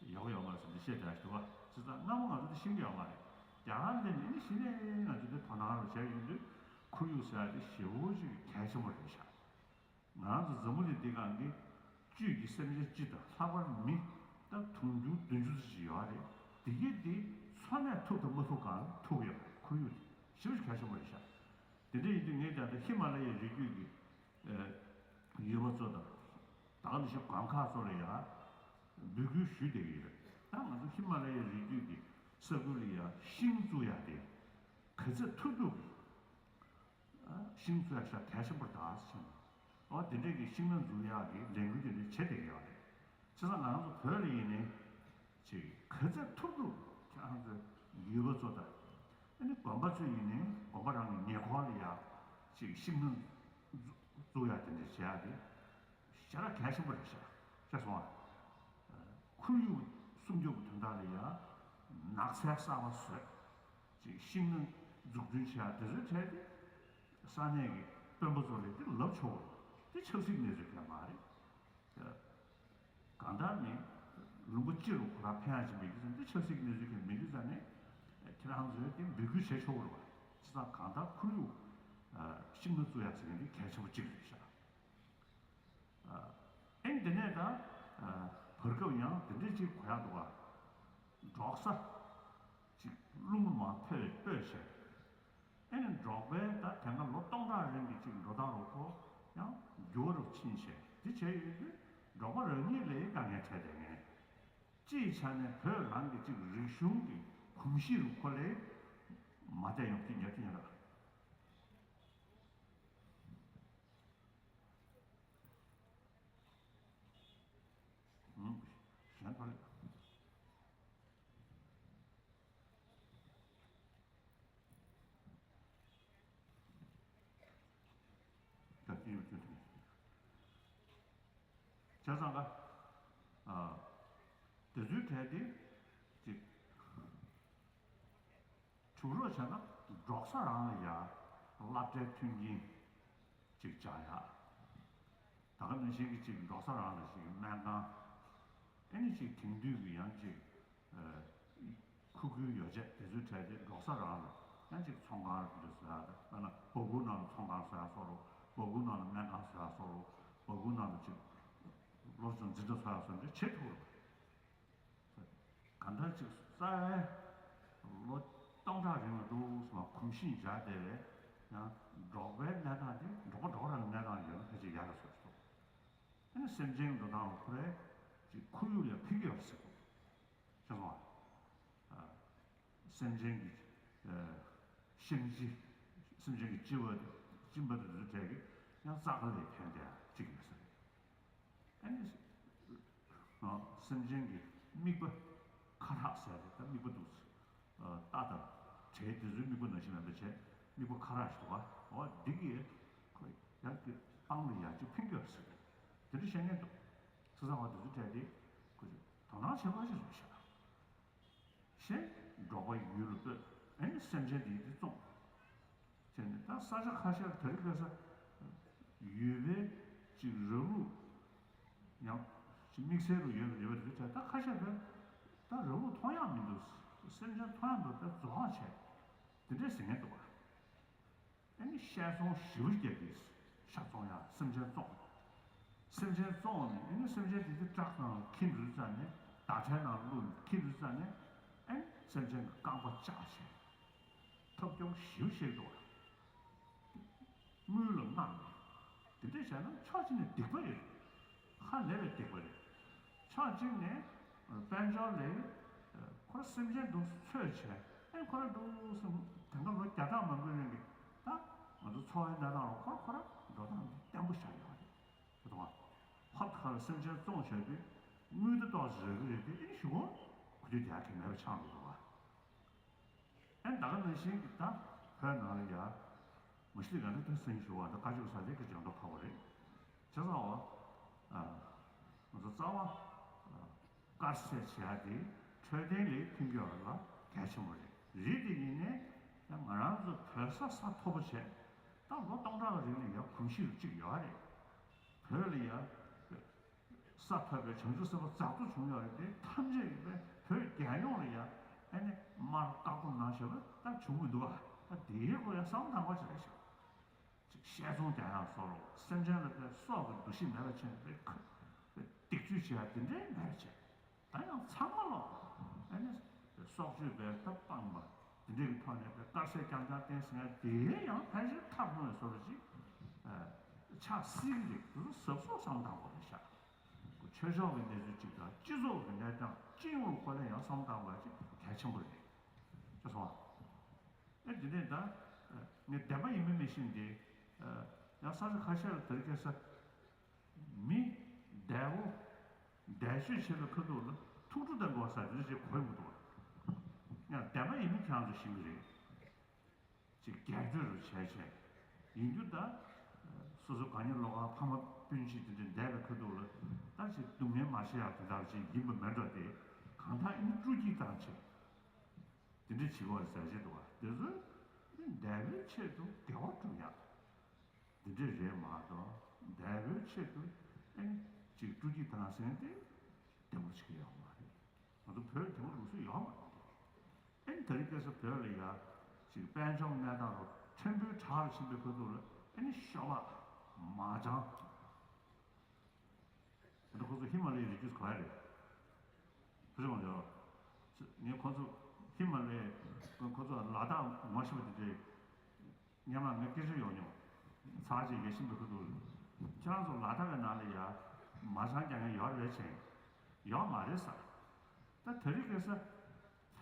ཡག་པོ་ཡོད་མ་རེད་ཟེར་ནས་བཤད་བསྡད་ཡ་འདུག་ག་བྱས་ཙང་སྔ་མོ་ང་ཚོ་དེ་ཤེས་ཀྱི་ཡོད་མ་རེད། རྒྱ་གར་ལ་ནི་ནི་གཞི་ནས་ང་ཚོ་དེ་དོ་སྣང་རུ་བྱས་ཡོང་དུས་ཁོར་ཡུག་ཟེར་ཡ་དེ་ཞེ་པོ་ཅིག་གལ་ཆེན་པོ་རེད་ཤག་ང་རང་ཚོ་འཛམ་བུ་གླིང་འདི་སྒང་གི་བཅུད་ཀྱི་སེམས་ཅན་སྤྱི་དང་ལྷག་པར་མི་ད་དུང་ཕྱུར་བདུན་ཅུ་ཙམ་ཞིག་ཡོད་རེད། དེ་གས་དེ་འཚོ་གནས་ཐུབ་དང་མ་ཐུབ་སྒང་ལ་ཐུག་ཡོད་རེད། ཁོར་ཡུག་དེ་ཞེ་པོ་ཅིག་གལ་ཆེན་པོ་རེད་ཤག་དེ་འདྲ་ཡིན་དུས་ངས་ཀྱང་ད་ཧི་མ་ལ་ཡའི་རི་རྒྱུད་ཀྱི་ཡུལ་པ་ཚོ་དང་ད་ག་ནང་བཞིན་དགོན་ཁག་ཚོ་ལ་ཡང་འབོད་སྐུལ་ཞུས་བསྡད་ཀྱི་ཡོད། ད་ང་ཚོ་ཧི་མ་ལ་ཡའི་རི་རྒྱུད་ཀྱི་ས་ཁུལ་ལ་ཡང་ཤིང་བཙུགས་ཡག་དེ་ག་ཚད་ཐུབ་ཐུབ་ཤིང་བཙུགས་ཡག་ཤ་གལ་ཆེན་པོ་རེད་ད་ཟེར་ནས། འོ་དེ་འདྲས་ཀྱི་ཤིང་སྣ་འཛུགས་ཡག་གི་ལས་འགུལ་དེ་འདྲས་བྱེད་བསྡད་ཀྱི་ཡོད་རེད། བྱས་ཙང་ང་རང་ཚོ་བོད་ལ་ཡིན་ནའི་ཅིག་ག་ཚད་ཐུབ་ཐུབ་ཁྱེད་རང་ཚོ་ཡུལ་པ་ཚོ་དང་། ཨ་ནི་དགོན་པ་ཚོ་ཡིན་ནའི་དགོན་པ་རང་གི་ཉེ་འཁོར་ལ་ཡ་ཅིག་ཤིང་སྣ་བཙུགས་ཡག་དེ་འདྲ་བྱེད་ཡག་དེ་ཞེ་དྲག་གལ་ཆེན་པོ་རེད་ཤག་ཤེས་སོང་ཨ། ཁོར་ཡུག་སྲུང་སྐྱོབ་ཀྱི་དོན་དག་ལ་ཡ་ནགས་ཚལ་གསར་པ་བཟོས། ཅིག་ཤིང་སྣ་འཛུགས་སྐྲུན་བྱེད་ཡག་དེ་ཚོའི་གྲས་དེ་ས་གནས་ཀྱི་དཔོན་པོ་ཚོ་ལ་དེ་ལབ་ཆོག་གི་རེད། དེ་ཆབ་སྲིད་གནས་ཚུལ་གང་མ་རེད། གང་ལྟར་ནི་ལུང་པ་སྤྱི་ལ་ཁོ་རང་ཕན་ཡག་ཅིག་མེད་དུས་ཙང་དེ་ཆབ་སྲིད་ཀྱི་གནས་ཚུལ་གང་མེད་དུས་ཙང་ནས་ཁྱེད་རང་ཚོས་དེ་འབོད་སྐུལ་བྱེད་ཆོག་གི་རེད་བ། བྱས་ཙང་གང་ལྟར་ཁོར་ཡུག་ཤིང་སྣ་བཙུགས་ཡག་ཟེར་མཁན་དེ་གལ་ཆེན་པོ་གཅིག་རེད་ཤག་ཨེ་འདི་ནས་ད་བར་སྐབས་ཡང་དེ་འདྲས་ཅིག་གོ་ཡག་འདུག་ག་འབྲོག་ས་ཅིག་རླུང་མ་ཕོད་སྤོས་བྱས། ཨེ་ནི་འབྲོག་པའི་ད་དེ་སྔ་ལོ་སྟོང་ཕྲག་རིང་གི་ཅིག་འགྲོ་སྟངས་རོ་ཁོ་ཡང་འགྱུར་བ་རུ་ཕྱིན་བྱས། དེ་བྱས་ཡོད་དུས་འབྲོག་པ་རང་ཉིད་ལ་དཀའ་ངལ་འཕྲད་བསྡད་མཁན། སྤྱིའི་ཆ་ནས་བོད་རང་གི་ཅིག་རིག་གཞུང་གི་གོམས་གཤིས་རུ་ཁོ་ལས་མ་བསྡད་ཡོང་གི་ཉར་གི་ཉར་ར། ཨང་། གཞན་པ་ལ། ད་ཅི་ཡོད་ཅི་ཐུབ། བྱས་ཙང་ཀ། ཨ། དེ་ཚོའི་གྲས་དེ་ཅིག་གྲུབ་རོགས་བྱས་ན་འབྲོག་ས་རང་ལ་ཡ་ སློབ་གྲྭའི་མཐུན་རྐྱེན་ཅིག་སྦྱར་ཡག་ད་ག་ནང་བཞིན་གྱི་ཅིག་འབྲོག་ས་རང་ལ་ཞིག་སྨན་ཁང་། ཨེ་ནི་ཅིག་དེང་དུས་ཀྱི་ཡང་ཅིག་ཨ་ཁུག་ཁུའི་ཡོ་བྱད་དེ་ཚོའི་གྲས་དེ་འབྲོག་ས་རང་ལ་ཡང་ཅིག་ཚོང་ཁང་འདི་བཟོ་ཡག་དང་། དཔེར་ན་སྦུག་གུར་ནང་ལ་ཚོང་ཁང་བཟོ་ཡག་བཟོ་རོགས། སྦུག་གུར་ནང་ལ་སྨན་ཁང་བཟོ་ཡག་བཟོ་རོགས། སྦུག་གུར་ནང་ལ་ཅིག་སློབ་སྦྱོང་འཛིན་གྲྭ་བཟོ་ཡག་བཟོ་འདྲ་བྱེད་ཐུབ་རོགས། གང་ལྟར་ཅིག་རྩ་བའི་ལོ་སྟོང་ཕྲག་རིང་ལ་འདུག་སེ་གོམས་གཤིས་འཇགས་བསྡད་པའི་ཡང་འབྲོག་པའི་གནས་སྟངས་དེ་འབྲོག་པ་འབྲོག་རང་གི་གནས་སྟངས་ཡོད་ན་ཕལ་ཆེར་ཡག་གི་བཟོ་ཞིག་འདུག་ཨ་ནི་སེམས་ཅན་འགྲོ་སྟངས་ལ་ཁོ་རའི་ཅིག་ཁོར་ཡུག་ལ་ཕན་གྱི་ཡོད་རེད་ཟེར་གོ། ཤེས་སོང་ཨ། སེམས་ཅན་གྱི་ཨ་གཤིན་རྗེ། སེམས་ཅན་གྱི་ལྕི་བ་དང་གཅིན་པ་དང་དེ་ཚོའི་གྲས་ཀྱི་ཡང་རྩ་ཁ་ལ་ཕན་བསྡད་ཡག་ཅིག་ཡོད་ས་རེད། ཨ་ནི། ཨ། སེམས་ཅན་གྱི་དམིགས་པ་ཁ་ཁྲག་ཟེར་ཏེ་ད་དམིགས་པ་འདུག་ཨ། རྟ་དང་བྲེ་དེ་ཚོའི་དམིགས་པ་ནང་བཞིན་མིན་པ་བྱས་དམིགས་པ་ཁ་ཁྲག་ཞིག་འདུག་བ། འོ་འདི་གིས་ཁོ་ཡང་གི་སྤང་ལ་ཡག་ཅིག་ཕན་གྱི་ཡོད་ཟེར་ཏེ་དེ་འདྲ་བཤད་མཁན་འདུག་ས་ཚང་བ་དེ་ཚོའི་གྲས་དེ་ཁོ་ཚོས་དོ་སྣང་བྱེད་དགོས་ཞེས་གསུངས་ཤག་ཞེས་འབྲོག་པ་ཡུལ་ལ་སྤོས། ཨ་ནི་སེམས་ཅན་དེ་དེ་བཙོངས། བྱས་ནས་ད་ས་ཆ་ཁ་ཤས་ལ་དེ་རིང་ཁ་སང་ཡུལ་པའི་ཅིག་རབ་ལུགས་ཡང་ཅིག་དམིགས་བསལ་རུ་ཡོད་ཡོད་པ་རེད་བྱས། ད་ཁ་ཤས་ལ་ད་རབ་ལུགས་མཐོང་ཡག་མི་འདུག་སེམས་ཅན་མཐོང་ཡག་མི་འདུག་པས་རྫོགས་པ་བྱས་དེ་འདྲས་ཟེར་མཁན་འདུག་བ། ཨ་ནི་བཤས་ཚོང་ཞེ་པོ་རྒྱག་གི། ཤ་བཙོང་ཡག་སེམས་ཅན་བཙོང་། སེམས་ཅན་བཙོང་ནས་ཨ་ནི་སེམས་ཅན་དེ་ཚོ་བྲག་ནང་ལ་འཁྱེར་འགྲོ་ཙ་ནས། དྭ་ཕྲན་ནང་བླུགས་ནས་འཁྱེར་འགྲོ་ཙ་ནས་ཨ་ནི་སེམས་ཅན་གྱི་རྐང་པ་བཅག་བྱས། ཐབས་སྐྱོ་པོ་ཞེ་པོ་ཞིག་འདུག་བ། དངུལ་ལ་དངངས་ནས་དེ་འདྲས་བྱས་ན་ཕྱོགས་གཅིག་ནས་སྡིག་པ་རེད། ཧ་ལས་པའི་སྡིག་པ་རེད། ཕྱོགས་གཅིག་ནས་དཔལ་འབྱོར་ལས་ཁོ་རང་སེམས་ཅན་འདུག་འཚོལ་བྱས། ཨེ་ཁོ་རང་འདུག་སེ་དེང་སང་ལོ་བརྒྱ་ཕྲག་མང་པོའི་རིང་གི་ད་ང་ཚོ་འཚོ་བའི་གནས་སྟངས་ལ་ཁོ་རང་ཁོ་རང་འགྲོ་སྟངས་འདི་བརྟན་པོ་ཆགས་ཡོད་རེད། དེ་དང་ཧོབ་ཁ་ལ་སེམས་ཅན་བཙོང་བྱས་དུས་དངུལ་དེ་ཏོག་ཙམ་རག་གི་རེད་དེ། ཨེ་ཞུ་གོ་ཁོ་ཚོས་རྒྱག་གི་མེད་པ་ཆགས་འགྲོ་འདུག་བ། ཨེ་ད་ག་ནང་བཞིན་གྱི་ད་བོད་ནང་ལ་ཡ་མ་གཞི་ང་ཚོ་དེ་སེང་ཞུ་བ་ད་བཀའ་ཆོས་ས་ལེགས་ཀྱི་ལྗང་མདོག་ཕ་བོ་རེད། བྱས་ཙང་བ། ཨ། ང་ཚོ་རྩ་བ། ཨ། དཀར་ཟས་བྱེད་ཡག་དེ་འཕྲོད་བསྟེན་ལ་ཕན་གྱི་ཡོད་ལ་གལ་ཆེན་པོ་རེད། རེད་དེ་ཡིན་ནའི་ཡང་ང་རང་ཚོ་བོད་ས་ས་མཐོ་པོ་བྱས་ད་ལོ་སྟོང་ཕྲག་གི་རིང་ལ་ཡ་གོམས་གཤིས་རུ་གཅིག་ཡོད་རེད། བོད་ལ་ཡ། ས་ཐོབ་པའི་བྱང་ཆུབ་སེམས་དཔའ་རྫོགས་པ་བྱུང་ཡོད་རེད་དེ། ཐམས་ཅད་ཀྱིས་བོད་རྒྱལ་ཡོངས་ལ་ཡ་ཨ་ནི་མར་བཀའ་བསྒོ་གནང་བཞག་པ་ད་བྱུང་མི་འདུག་བ། ད་དེའི་སྐོར་ཡ་བསམ་བློ་བཏང་དགོས་ཅིག་རེད་ཤག་ཅིག་བཤས་ཚོང་རྒྱག་ཡག་བཟོ་རོགས། སེམས་ཅན་ལ་དཔེ་སྲོག་གི་འདུ་ཤེས་མེད་པ་བྱས་ནས་དཔེ་ཁ་དཔེ་སྡིག་སྤྱོད་བྱེད་ཡག་དེ་འདྲའི་མེད་པ་བྱས། ད་ཡང་ཚང་མ་ལོག་ཨ་ནི་སྲོག་གཅོད་པའི་ད་སྤངས་པ་དེ་འདྲའི་གི་ཐོག་ནས་དཔེ་དཀར་ཟས་རྐྱང་རྐྱང་བསྟེན་ཟེར་ཡག་དེ་ཡང་ཕལ་ཆེར་ཐབས་སྨོས་བཟོ་འདྲ་ཅིག་ཨ་ཆགས་སྲིད་ཀྱི་རེད། དེ་ཚོ་གཟབ་གཟབ་བསམ་བློ་བཏང་དགོས་རེད་ཤག་ཆོས་ཕྱོགས་ཀྱི་གནས་ཚུལ་གཅིག་དང་སྤྱི་ཚོགས་ཀྱི་གནས་སྟངས་སྤྱི་ཡོངས་ལ་ཁོ་ལ་ཡང་བསམ་བློ་བཏང་དགོས་ཡག་ཅིག་གལ་ཆེན་པོ་རེད། ཅེས་གསུངས་པ། ཨེ་དེ་ནས་ད་ངས་བདེན་པ་ཡིན་མིན་མི་ཤེས་ཏེ། ཡང་ས་ཆ་ཁ་ཤས་ལ་དེ་རིང་ཁ་སང་མི་འདས་པོ་འདས་མཆོད་བྱེད་པའི་ཁ་ཐུག་ལ་ཐུགས་སྤྲོ་བཏང་དགོས་ས་དེ་འདྲ་ཞིག་གོ་ཡོང་གི་འདུག་བ། ཡང་བདེན་པ་ཡིན་མིན་ཁྱེད་རང་ཚོ་ཤེས་ཀྱི་རེད། ཅིག་རྒྱལ་སྤྱོད་རུ་བྱས་བྱས། ཡིན་རྒྱུ་ད། སོ་སོ་དགའ་ཉེ་ལོགས་ཀ་ཕ་མ་སྤུན་མཆེད་དེ་འདྲ་འདས་པའི་ཁ་ཐུག་ལ་ད་ཅིག་སྡུག་བསྔལ་མ་བྱེད་ཡག་དེ་འདྲ་ཅིག་ཡིན་པ་མེད་འགྲོ་དེ། གང་ལྟར་ཨ་ནི་སྤྲོ་སྐྱིད་བཏང་བྱས། དེ་འདྲ་བྱེད་དགོས་ཟེར་བྱས་འདུག་བ། དེ་ཚོས་ཨ་ནི་འདས་པའི་ཆེད་དུ་དགེ་བ་སྒྲུབ་ཡག་འདི་འདྲ་རེད་མ་གཏོགས། འདས་པའི་ཆེད་དུ་ཨ་ནི་ཅིག་སྤྲོ་སྐྱིད་བཏང་ཟེར་དེ་བདེ་མོ་ཞིག་ཡོད་མ་རེད། ང་ཚོ་བོད་དེ་མོ་ལུགས་སྲོལ་ཡོད་མ་རེད། ཨེ་ནི་དེ་རིང་ཁ་སང་བོད་ལ་ཡ་ཅིག་དཔལ་འབྱོར་གནས་སྟངས་རུ་ཕྲན་བུའི་དྲག་རུ་ཕྱིན་པའི་ཁ་ཐུག་ལ་ཨེ་ནི་ཤོ་སྦག་མ་ཅང་། ད་ཁོ་ཚོ་ཧི་མ་ལ་ཡའི་རི་རྒྱུད་ག་རེད། ཕུ་ཆུ་མ་ཡོད། ངས་ཁོ་ཚོ་ཧི་མ་ལ་ཡའི་ཁོ་ཚོ་ལ་དྭགས་ངོ་ཤེས་པ་དེ་འདྲའི། སྔོན་མ་ངས་སྐད་ཆ་ཡོང་མྱོང་། ཚར་གཅིག་ཡ་ཤིན་པའི་ཁུ་ཐུག་ཁྱེད་རང་ཚོ་ལ་དྭགས་ཀྱི་ནང་ལ་ཡ་མ་ཤང་རྒྱག་མཁན་ཡོད་རེད་བྱས། ཡོད་མ་རེད་ཟེར། ད་དེ་རིང་ཁ་སང་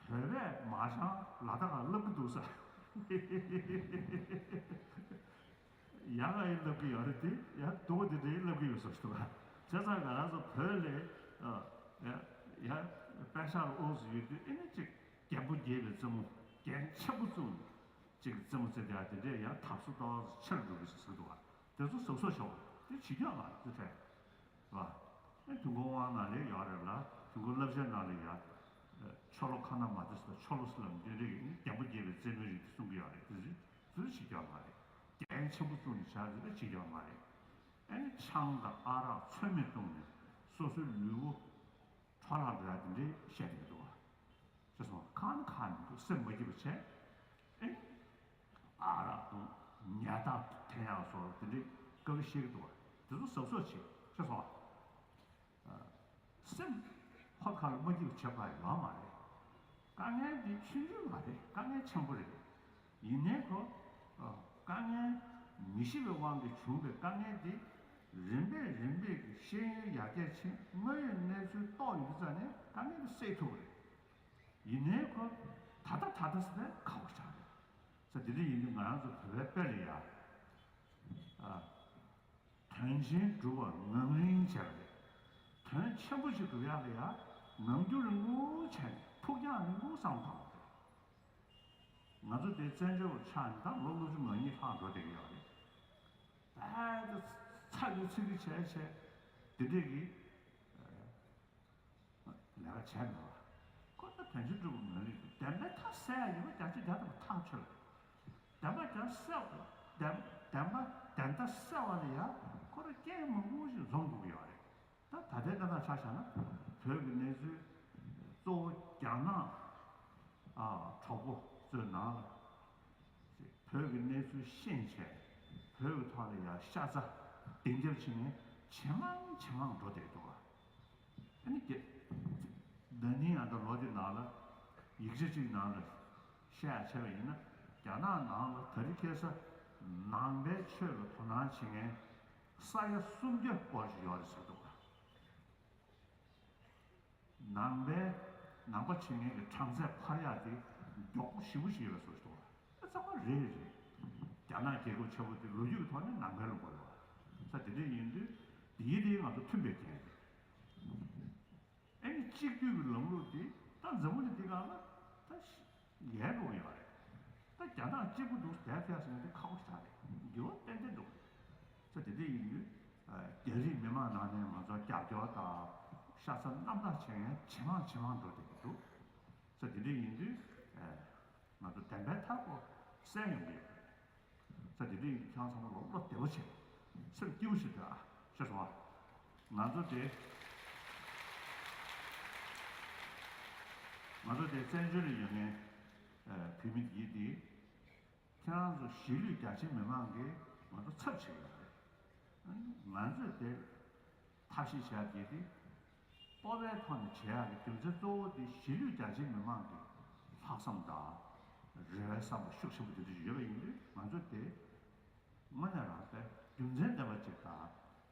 བོད་པས་མ་ཤང་ལ་དྭགས་ལ་སློབ་ཀྱི་འདུག་ཟེར། ཡ་ང་ཡིས་སློབ་ཀྱི་ཡོད་རེད་དེ། ཡ་སྡུག་པོ་དེ་འདྲ་ཡིས་སློབ་ཀྱི་ཡོད་ཟེར་ཞུ་འདུག་བྱས་ཙང་ང་རང་ཚོ་བོད་ལ་ཡ་ཡ་དཔེ་ཤག་ལ་ཨོ་ཟེར་ཡོད་དུས་ཨེ་ནི་ཅིག་རྒྱན་པོ་རྒྱས་པའི་རྩེད་མོ། རྒྱན་ཆེན་པོ་བཙུགས་ནས། ཅིག་རྩེད་མོ་རྩེ་བསྡད་ཡ་དེ་འདྲས་ཡང་འཐབ་སོ་ཏོག་ཙམ་ཆེར་འགྲོ་གི་ཟེར་ཟེར་འདུག་བ། དེ་ཚོ་གཟབ་གཟབ་བྱེད་དགོས། དེ་བྱེད་རྒྱུ་ཡོད་མ་རེད། དེ་འཕྲད། རེད་བ། ཨེ་དུས་འཁོར་དབང་ནང་ལ་ཡོད་རེད་ལ། དུས་འཁོར་བསླབ་བྱའི་ནང་ལ་ཡ། ཆོ་ལོ་ཁ་ན་མ་ཏི་ཟེར་ཆོ་ལོ་ཟེར་ལབ་འདི་འདྲས་ཀྱི་རྒྱན་པོ་རྒྱས་པའི་རྩེད་མོའི་རིགས་དེ་གསུང་གི་ཡོད་རེད། དེ་ཚོ་དེ་ཚོ་བྱེད་རྒྱུ་ཡོད་མ་རེད། འགན་ཆེན་པོ་བཙུགས་ནས་བྱ་རེད་ཅིག་ཡོད་མ་རེད། ཨ་ནི་ཆང་དང་ཨ་རག་ཚོད་མེད་བཏུང་ནས་སོ་སོའི་ལུས་པོ་འཕྲོ་བརླག་འགྲོ་ཡ་དེ་འདྲའི་བཤད་ཀྱི་འདུག་བ། ཅེས་སོང་ཁ་ན་ཁ་མི་འདུག་སེམས་མ་སྐྱིད་པ་བྱས། ཨེ། ཨ་རག་དང་ཉལ་ཐག་འཐེན་ཡག་སོགས་དེ་འདྲའི་དཀའ་ལས་བཤད་ཀྱི་འདུག་བ། དེ་ཚོ་གཟབ་གཟབ་བྱེད་ཅེས་སོང་བ། སེམས་ཧོད་ཁ་ལ་མ་སྐྱིད་པ་བྱེད་པ་ཡོད་མ་རེད། དཀའ་ངལ་འདི་ཆུང་ཆུང་མ་རེད། དཀའ་ངལ་ཆེན་པོ་རེད། ཡིན་ནའི་ཁོ། དཀའ་ངལ་མི་ཤེས་པའི་དབང་གིས་བྱུང་བའི་དཀའ་ངལ་འདི། རིམ་པས་རིམ་པས་ཀྱི་ཤེས་ཡོན་ཡར་རྒྱས་ཕྱིན། དངོས་ཡོད་གནས་ཚུལ་རྟོགས་ཡོང་དུས་ཙམ་ནས་དཀའ་ངལ་འདི་སེལ་ཐུབ་པ་རེད། ཡིན་ནའི་ཁོ། ད་ལྟ་ད་ལྟ་ཟེར་ནས་ཁག་པོ་ཆགས་རེད། ས་དེ་འདྲ་ཡིན་དུས་ང་རང་ཚོ་བོད་པའི་དཔེ་ལ་ཡ། དོན་ཆེན་སྒྲུབ་པར་ངང་རིང་བྱས་པ་རེད། དོན་ཆེན་པོ་ཞིག་སྒྲུབ་ཡག་ལ་ཡ་ངང་རྒྱུག་རིང་པོ་བྱས་ནས་ཕུགས་རྒྱང་རིང་པོ་བསམ་བློ་བཏང་བ་རེད། ང་ཚོ་དེ་བཙན་བྱོལ་བ་ཆགས་ནས་ད་ལོ་ལྔ་བཅུ་ང་གཉིས་ལྷག་འགྲོ་བསྡད་ཀྱི་ཡོད་རེད། ད་ཚ་གི་ཚིག་གི་བྱས་བྱས་དེ་འདྲས་ཀྱི་ལས་ཀ་བྱས་མེད་པ། ཁོ་ད་དོན་ཆེན་སྒྲུབ་པ་ངང་རིང་། བདེན་པའི་མཐའ་གསལ་ཡ་ཡིན་པ་རྒྱ་ཆེ་རྒྱ་དང་ཐག་ཆོད་རེད། བདེན་པ་རྒྱ་གསལ་བ་བདེན་བདེན་པ་བདེན་མཐའ་གསལ་བ་ལ་ཡ་ཁོ་རང་རྐྱེན་མང་པོ་ཞིག་འཛོམས་དགོས་ཀྱི་ཡོད་རེད། ད་ད་ལྟའི་གནས་སྟངས་ཆ་བཞག་ན་བོད་ཀྱི་གནས་ཚུལ་གཙོ་བོ་རྒྱ་ནག་ཨ་གྲོགས་པོ་ཚོའི་ནང་ལ་བོད་ཀྱི་གནས་ཚུལ་ཤེས་བྱས་བོད་ཀྱི་ཐོག་ལ་ཡ་ཤ་ཚ་བདེ་འཇགས་བྱེད་མཁན་ཇེ་མང་ཇེ་མང་འགྲོ་བསྡད་འདུག་བ། ཨ་ནི་རྒྱ་ན་ནིང་ཨ་ད་ལོ་འདི་ནང་ལ་ཡིག་ཆ་གཅིག་ནང་ལ་བཤད་ཡ་བྱས་པ་ཡིན་ན། རྒྱ་ནག་ནང་ལ་དེ་རིང་ཁ་སང་ནང་པའི་ཆོས་ལ་དོ་སྣང་བྱེད་མཁན་ས་ཡ་སུམ་བརྒྱ་སྐོར་ཞིག་ཡོད་རེད་ཟེར་འདུག་བ། ནང་པའི་ནང་པ་བྱེད་མཁན་གྱི་གྲངས་ཚད་འཕར་ཡག་དེ་མགྱོགས་པོ་ཞེ་པོ་ཞིག་ཡོད་པའི་བཟོ་ཞིག་འདུག་བ། ཨ་ཚང་མ་རེད་རེད། རྒྱ་ནག་རྒྱལ་ཁབ་ཆེན་པོ་དེ་ལོ་རྒྱུས་ཀྱི་ཐོག་ནས་ནང་པའི་ལུང་པ་རེད་བ། ས་དེ་འདྲ་ཡིན་དུས་དེའི་དེའི་ང་ཚོ་མཐུན་པའི་རྐྱེན་རེད། ཨ་ནི་གཅིག་སྡུད་ཀྱི་ལམ་ལུགས་འདི་ད་འཛམ་བུ་གླིང་འདི་སྒང་ལ་ད་ཡལ་འགྲོ་གི་ཡོད་རེད། ད་རྒྱ་ནག་གཅིག་པུ་འདུག་བསྡད་ཐལ་ཟེར་ན་འདི་ཁག་པོ་ཞིག་རེད། འགྱུར་བ་ཏན་ཏན་འདུག་ས་དེ་འདྲ་ཡིན་དུས་རྒྱ་རིགས་མི་མང་ནང་ནས་ང་ཚོ་རྒྱབ་སྐྱོར་དང་ཤ་ཚ་རྣམ་དག་བྱེད་མཁན་ཇེ་མང་ཇེ་མང་འགྲོ་བསྡད་ཀྱི་འདུག་ས་དེ་འདྲ་ཡིན་དུས་ང་ཚོ་བདེན་པའི་མཐའ་སྐོར་གསལ་ཡོང་གི་ཡོད་རེད། ས་དེ་འདྲ་ཡིན་ཁྱེད་རང་ཚང་མ་ལོ་བློ་བདེ་བོ་བྱེད། སེམས་སྐྱིད་པོ་བྱེད་དགོས་ཨ། ཤེས་སོང་ཨ། ང་ཚོ་དེ། ང་ཚོ་དེ་བཙན་བྱོལ་ལ་ཡོད་མཁན་བོད་མི་དེ་དེ། ཁྱེད་རང་ཚོ་གཞིས་ལུས་རྒྱ་ཆེ་མི་མང་གིས་ང་ཚོ་ཚབ་བྱེད་ཀྱི་རེད། ང་ཚོས་དེ་ཐབས་ཤེས་བྱ་རྒྱུ་དེ། སྤོབས་པའི་ཐོག་ནས་བྱེད་ཡག་གི་རྒྱུ་མཚན་གཙོ་བོ་དེ་གཞིས་ལུས་རྒྱ་ཆེའི་མི་མང་གི་ལྷག་བསམ་དང་རེ་བའི་བསམ་པ་ཤུགས་ཆེན་པོ་དེ་འདྲ་ཞིག་ཡོད་པ་ཡིན་དུས་ང་ཚོ་དེ་དངོས་གནས་རང་དཔེ་རྒྱུ་མཚན་ལྡན་པ་ཅིག་དང་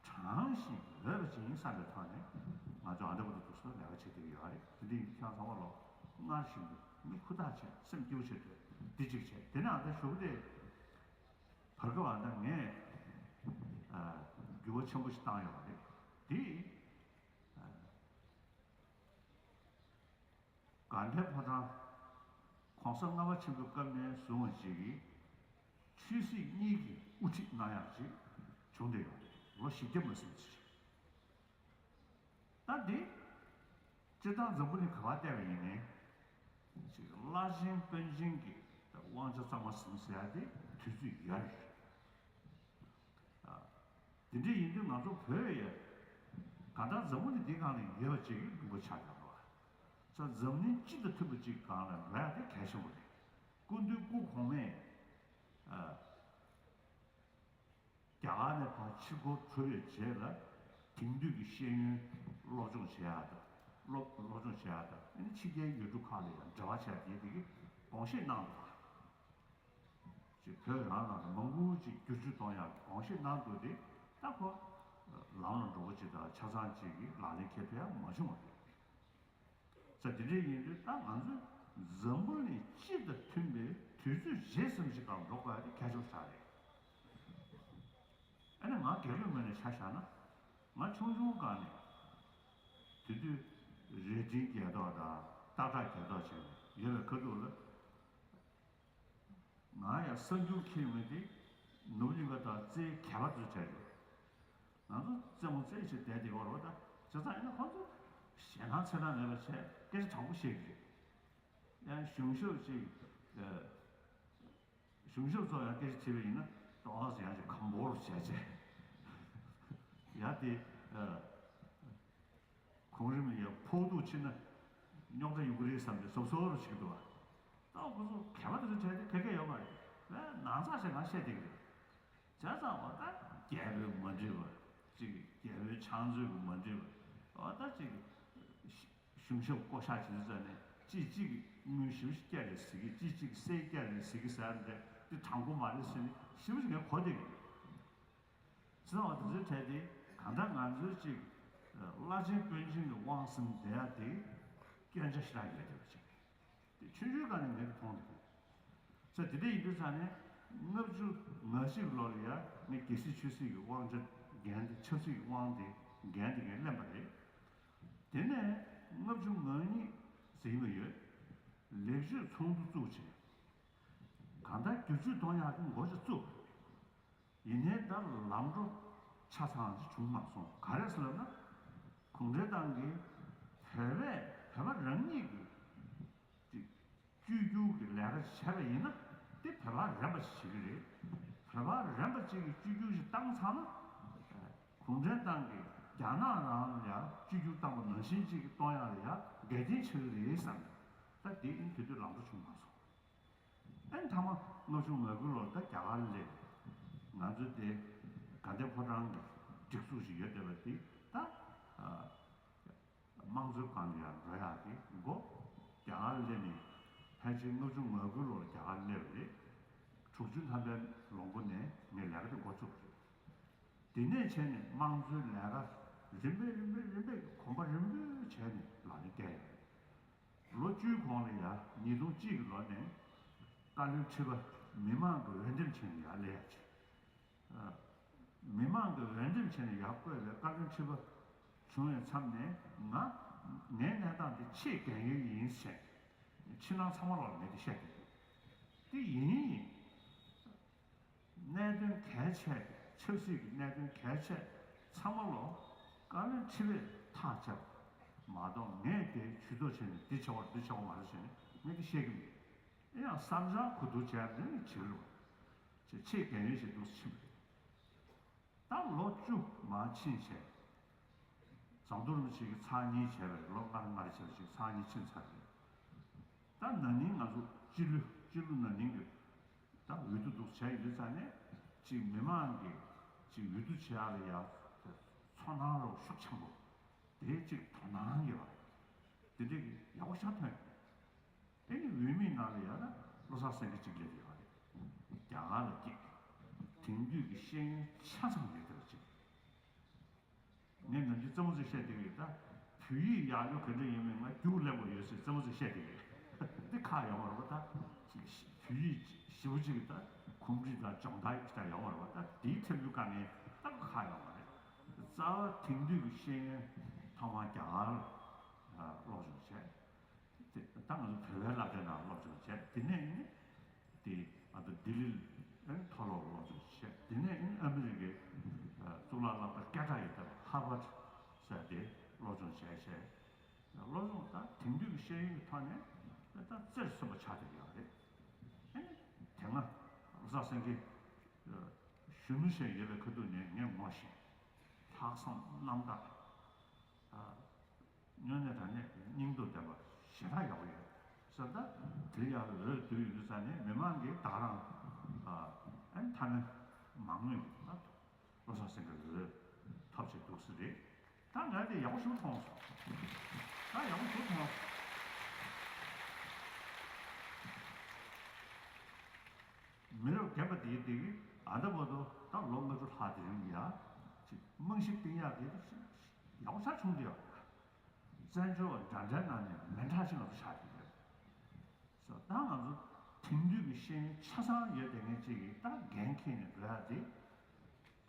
དྲང་ཞིང་འོས་པ་ཅིག་ཡིན་བསམ་པའི་ཐོག་ནས་ང་ཚོ་ཨ་འདྲ་པོ་དེ་འདུག་སེ་ལས་ཀ་བྱེད་བསྡད་ཀྱི་ཡོད་རེད། དེ་འདྲ་ཡིན་དུས་ཁྱེད་རང་ཚང་མ་ལོ་སྔར་བཞིན་དུ་མི་ཧུར་ཐག་བྱས་སེམས་སྐྱིད་པོ་བྱེད་དགོས། འདི་གཅིག་བྱས་དེ་ནས་ཨ་འདྲ་ཞུ་གི་དེ་བར་སྐབས་ཨ་འདྲ་ངས་འགྱུར་བ་ཆེན་པོ་ཞིག་བཏང་ཡོད་པ་རེད། དེ། དགའ་ལྡན་ཕོ་བྲང་གོང་ས་ལྔ་པ་ཆེན་པོའི་སྐབས་ནས་བཟུང་བ་ཞིག་གིས་ཆོས་སྲིད་གཉིས་ཀྱི་དབུ་ཁྲིད་གནང་ཡག་ཅིག་བྱུང་བསྡད་ཡོད་རེད། ལོ་བཞི་བརྒྱ་མ་ཟིན་ཙམ་ཞིག་ད་འདི་སྤྱིར་བཏང་འཛམ་བུ་གླིང་ག་པར་བལྟས་པ་ཡིན་ནའི་ཅིག་བླ་ཆེན་དཔོན་ཆེན་གྱི་དབང་ཆ་གཙང་མ་ཟིན་ཟེར་ཡག་དེ་དུས་ཚོད་ཡོད་རེད། དེ་འདྲ་ཡིན་དུས་ང་ཚོ་བོད་ཡ་གང་ལྟར་འཛམ་བུ་གླིང་འདི་སྒང་ལ་ཡོད་པ་ཅིག་གི་ལུང་པ་ཆགས་ཀྱང་རེད་བ། ས་འཛམ་གླིང་སྤྱི་དང་མཐུན་པ་ཅིག་སྒང་ལ་འགྲོ་ཡ་དེ་གལ་ཆེན་པོ་རེད། སྐུ་མདུན་སྐུ་གོང་མས་རྒྱ་གར་ནས་ཕར་ཕྱིར་འཁོར་གྲུབ་པའི་རྗེས་ལ་དེང་དུས་ཀྱི་ཤེས་ཡོན་སློབ་སྦྱོང་བྱེད་ཡ་དང་སློབ་སློབ་སྦྱོང་བྱེད་ཡ་དང་ཨ་ནི་ཕྱི་རྒྱལ་ཡུལ་གྲུ་ཁག་ལ་ཡང་འབྲེལ་བ་བྱས་ཏེ་དེ་གི་དགོངས་བཞེས་གནང་འདུག་བ། ཅིག་བོད་རང་ནང་ལ་མང་པོ་ཅིག་བསྒྱུར་བཅོས་གཏོང་ཡག་གི་དགོངས་བཞེས་གནང་འདུག་སྟེ་ད་ཁོ་ལམ་ལ་འགྲོ་བ་ཅིག་དང་ཆ་ཚང་ཅིག་གི་ལག་ལེན་འཁེལ་ཐུབ་ཡག་མ་བྱུང་བ་རེད། ས་དེ་འདྲ་ཡིན་དུས་ད་ང་ཚོས་འཛམ་བུ་གླིང་སྤྱི་དང་མཐུན་པའི་དུས་ཚོད་གཞིར་བཟུང་ཞིག་སྒང་འགྲོ་དགོས་ཡག་དེ་གལ་ཆེན་པོ་ཞིག་རེད། ཨ་ནི་ང་རྒན་པོའི་ངོས་ནས་ཆ་བཞག་ན་ང་ཆུང་ཆུང་སྒང་ནས་དེ་དུས་རྭ་སྒྲེང་རྒྱལ་ཐོག་དང་སྟག་བྲག་རྒྱལ་ཐོག་བྱས་ནས་ཡོད་པའི་ཁ་ཐུག་ལ། ང་ཡང་གསར་འགྱུར་འཁྱེར་མི་དེ་ནོར་བུ་གླིང་པ་དང་རྩེའི་གད་པ་ཚོས་བྱས་ཡོད། ང་ཚོ་རྩེད་མོ་རྩེ་ཞིག་བསྡད་དེ་བར་བ་དང་བྱས་ཙང་ཡིན་ན་ཁོང་ཚོ་ཞེད་སྣང་ཚ་གྲང་མེད་པ་བྱས་སྐད་ཆ་དྲང་པོ་བཤད་ཀྱི་རེད། ཡང་གཞུང་ཞབས་ཅིག་གཞུང་ཞབས་ཚོ་ཡང་སྐད་ཆ་དྲིས་པ་ཡིན་ན་ཏོག་ བྱས། ཡ་དེ་ཨ། གོང་རིམ་ལ་ཡ་ཕོག་ཐུག་ཕྱིན་ན་རྙོག་དྲ་ཡོང་གི་རེད་བསམ་པའི་གཟབ་གཟབ་རུ་བྱེད་ཀྱི་འདུག་བ། ད་ཁོ་ཚོ་གད་པ་དེ་ཚོ་བྲལ་ཏེ་ག་གེ་ཡོད་མ་རེད། ནང་ཚགས་ཤིག་ང་བཤད་བསྡད་ཀྱི་རེད། བྱས་ཙང་འོ་ད་རྒྱལ་པོའི་མ་འགྲིག་པ་ཅིག་རྒྱལ་པོའི་ཕྱག་མཛོད་ཀྱི་མ་འགྲིག་པ་འོ་ད་ཅིག་གཞུང་ཞབས་བསྐོ་བཞག་བྱེད་དུས་ཙམ་ནས་ཅིག་ཅིག་དངུལ་ཞེ་པོ་ཞིག་བསྐྱལ་རེད་ཟེར་གི། ཅིག་ཅིག་གསེར་བསྐྱལ་རེད་ཟེར་གི་ཟེར་འདྲ་དེ་དྲང་པོ་མ་རེད་ཟེར་ནས་ཞེ་པོ་ཞིག་ངས་གོ་བསྡད་ཀྱི་རེད། ཟེར་བ་དེ་ཚོའི་གྲས་དེ་གང་ལྟར་ང་ཚོའི་ཅིག་བླ་ཆེན་དཔོན་ཆེན་གྱི་དབང་ཟིན་བསྡད་ཡ་དེ་སྐྱོན་ཆ་ཞེ་དྲག་ཡོད་བསྡད་པ་ཅིག་རེད། དེ་ཆུང་ཆུང་སྒང་ནས་ངས་མཐོང་འདུག་ས་དེ་འདྲ་ཡིན་དུས་ཙང་ནས་ལྔ་བཅུ་ང་གཅིག་ལོ་ལ་ཡ་ངས་རྒྱལ་སྲིད་ཆོས་སྲིད་ཀྱི་དབང་ཆ་འགན་དེ་ཆབ་སྲིད་ཀྱི་དབང་དེ་འགན་དེ་ངས་ལེན་པ་རེད། དེ་ནས་ལྔ་བཅུ་ང་གཉིས་ཟིན་པ་ཡོད། ལེགས་བཅོས་ཚོགས་འདུ་བཙུགས་བྱས། གང་ལྟར་བསྒྱུར་བཅོས་གཏོང་ཡག་གི་འགོ་ཅིག་བཙུགས། ཡིན་ནའི་ད་ལམ་འགྲོ་ཆ་ཚང་ཅིག་བྱུང་མ་སོང་། ག་རེ་ཟེར་ལབ་ན། གུང་ཁྲན་ཏང་གིས་བོད་པས་བོད་པ་རང་ཉིད་ཀྱི་ཅིག་བཅོས་བསྒྱུར་གྱི་ལས་ཀ་བྱས་པ་ཡིན་ན་དེ་བོད་པ་རན་པ་ཞིག་བྱེད་ཀྱི་རེད། བོད་པ་རན་པ་ཅིག་གིས་བཅོས་བསྒྱུར་ཞིག་བཏང་ཚར་ན། གུང་ཁྲན་ཏང་གིས་རྒྱ་ནག་རང་ལ་ཡང་བཅོས་བསྒྱུར་བཏང་པ་ནང་བཞིན་ཅིག་གཏོང་ཡག་ལ་ཡང་འགལ་རྐྱེན་ཆགས་ཀྱི་རེད་བསམ། ད་དེ་ཨིན་དེ་དུས་ལམ་འགྲོ་བྱུང་མ་སོང་། ཨེ་མཐའ་མ་ལྔ་བཅུ་ང་དགུ་ལོར་ད་རྒྱ་གར་སླེབས། ང་ཚོ་དེ་དགའ་ལྡན་ཕོ་བྲང་གི་སྒྲིག་འཛུགས་ཤིག་ཡོད་བསྡད་པ་དེ་ད་ཨ་དམངས་གཙོའི་སྒང་ལ་ཡར་འགྲོ་ཡག་གི་འགོ་རྒྱ་གར་སླེབས་ནས་ཕལ་ཆེར་ལྔ་བཅུ་ང་དགུ་ལོར་རྒྱ་གར་སླེབས་པ་རེད། དྲུག་ཅུ་ཐམ་པའི་ལོ་མགོ་ནས་ངས་ལས་ཀ་དེ་འགོ་བཙུགས་པ་རེད། དེ་ནས་བྱས་ནས་དམངས་གཙོའི་ལས་ཀ་རིམ་པས་རིམ་པས་རིམ་པས་གོམ་པ་རིམ་པས་བྱས་ནས་ལག་ལེན་བསྟར་ཡོད་རེད། ལོ་བཅུའི་གོང་ལ་ཡ་ཉིས་སྟོང་གཅིག་གི་ལོ་ནས་བཀའ་བློན་ཁྲི་པ་མི་མང་གི་འོས་འདེམས་བྱས་ནས་ཡར་སླེབས་ཡ་ཅིག་མི་མང་གི་འོས་འདེམས་བྱས་ནས་ཡར་བསྐོས་པའི་བཀའ་བློན་ཁྲི་པ་བྱུང་བའི་མཚམས་ནས་ང་ངའི་གནས་སྟངས་འདི་ཆེས་རྒན་ཡོལ་ཡིན་ཟེར་ཕྱི་ནང་ཚང་མ་ལོག་ལ་ངས་འདི་བཤད་ཀྱི་འདུག་དེ་ཡིན་ཡིན། གནད་དོན་གལ་ཆེ་ཆབ་སྲིད་ཀྱི་གནད་དོན་གལ་ཆེ་ཚང་མ་ལོ་བཀའ་བློན་ཁྲི་པས་ཐག་བཅད་མ་གཏོགས་ངས་དེ་ཇུས་གཏོགས་བྱས་ནས་འདི་བྱ་བ་འདི་བྱ་བ་མ་རེད་ཟེར་ནས་ངས་འདི་བཤད་ཀྱི་མེད། ཨེ་ཡང་བསམ་འཆར་གོ་བསྡུར་བྱས་ནས་བྱེད་རོགས་ཅེས་ཆེས་རྒན་ཡོལ་ཞིག་འདུག་ཕྱིན་པ་རེད། ད་ལོ་བཅུ་མར་ཕྱིན་བྱས། ཟམ་གདོང་རིན་པོ་ཆེ་གིས་ཚར་གཉིས་བྱས་པ་རེད། ལོ་ལྔ་ལྔ་རེ་བྱས་པ་ཞིག་ཚར་གཉིས་ཕྱིན་ཚར་རེད། ད་ན་ནིང་ང་ཚོ་སྤྱི་ལོ་སྤྱི་ལོ་ན་ནིང་གི་ད་འོས་བསྡུ་འདུག་བྱས་ཡོད་ཙང་ནས་ཅིག་མི་མང་གིས་ཅིག་འོས་བསྡུ་བྱེད་ཡག་ལ་ཡ་ཚོར་སྣང་རོགས་ཤུགས་ཆེན་པོ་དེ་ཅིག་དོ་སྣང་ཡོད་པ་དེ་འདྲ་གི་ཡག་པོ་ཞིག་ཐོན་ཡོད། དེ་ནི་འོས་མིའི་ནང་ལ་ཡ་ད་བློ་བཟང་སེང་གེ་གཅིག་སླེབས་ཡོད་རེད། རྒྱ་གར་ལ་སྐྱེས། དེང་དུས་ཀྱི་ཤེས་ཡོན་ཆ་ཚང་ཡོད་བསྡད་པ་ཅིག་ངས་ནམ་རྒྱུན་རྩེད་མོ་ཚོས་བཤད་བསྡད་ཀྱི་ཡོད་ད། བོད་ཡིག་ཡག་ལོས་ག་འདྲ་ཡིན་མིན་ང་རྒྱུགས་ལེན་དགོས་ཡོད་ཟེར་རྩེད་མོ་ཚོས་བཤད་བསྡད་ཀྱི་ཡོད། འདི་ཁག་ཡོད་མ་རེད་པ་ད། བོད་ཡིག་ཞེ་པོ་ཅིག་ད་ཁུམ་སྒྲིག་དང་སྦྱོང་བརྡར་ཅིག་ད་ཡོད་མ་རེད་པ་ད། དེའི་ཐབས་ལུགས་དཀའ་ངལ་ད་ཁག་ཡོད་མ་རེད། རྩ་བ་དེང་དུས་ཀྱི་ཤེས་ཡོན་ཐོག་མར་རྒྱ་གར་ལ་སློབ་སྦྱོང་བྱས། དེ་ད་ང་ཚོ་བོད་པའི་བསླབ་གྲྭའི་ནང་སློབ་སྦྱོང་བྱས། དེ་ནས་ནི་དེ་ང་ཚོ་ལྡི་ལི་ལ་མཐོ་སློབ་སློབ་སྦྱོང་བྱས། དེ་ནས་ནི་ཨ་མི་རི་ཀའི་གཙུག་ལག་སློབ་གྲྭ་སྐད་གྲགས་ཡོད་པ་ཧར་ཝརཌ་ཟེར་དེ་སློབ་སྦྱོང་བྱས་བྱས། སློབ་སྦྱོང་ད་དེང་དུས་ཀྱི་ཤེས་ཡོན་གྱི་ཐོག་ནས་ད་རྩེར་སོན་པ་ཆགས་བསྡད་ཡོད་རེད། ཨ་ནི་དེ་སྔ་བློ་བཟང་སེང་གེ་གཞོན་ནུ་ཞིག་ཡོད་པའི་ཁ་ཐུག་ནས་ངས་ངོ་ཤེས། ལྷག་བསམ་རྣམ་དག་སྨྱུང་གནས་དྲང་གནས་སྙིང་སྟོབས་ལྡན་པ་ཞེ་དྲག་ཡག་པོ་ཡོད་ཟེར། ད་དེ་ཡག་པོ་འོས་བསྡུ་ཡོད་དུས་ཙང་ནས་མི་མང་གིས་ད་ག་རང་ཨ་ནི་མཐའ་མའི་མང་མོས་ད་བློ་བཟང་སེང་གེ་འོས་ཐོབ་བྱས་འདུག་ས་རེད། ད་ང་དེ་ཡག་པོ་ཞིག་མཐོང་སོང་། ད་ཡག་པོ་ཞིག་མཐོང་སོང་། མི་རབས་རྒན་པ་དེའི་དེ་གི་ཨ་ད་བར་དུ་ད་ལོ་ལྔ་བཅུ་ལྷག་དེ་རིང་ཡ་ཅིག་རྨང་གཞི་བཏིང་ཡག་དེ་ཡག་པོ་ཆགས་བྱུང་བསྡད་ཡོད་རེད། བཙན་བྱོལ་བ་འདྲ་འདྲའི་ནང་ནས་མི་འདྲ་ཞིག་ང་ཚོ་ཆགས་ཀྱི་ཡོད། སོ་ད་ང་ཚོ་དེང་དུས་ཀྱི་ཤེས་ཡོན་ཆ་ཚང་ཡོད་བསྡད་མཁན་ཅིག་གིས་ད་འགན་འཁྱེར་ནས་འགྲོ་ཡག་དེ་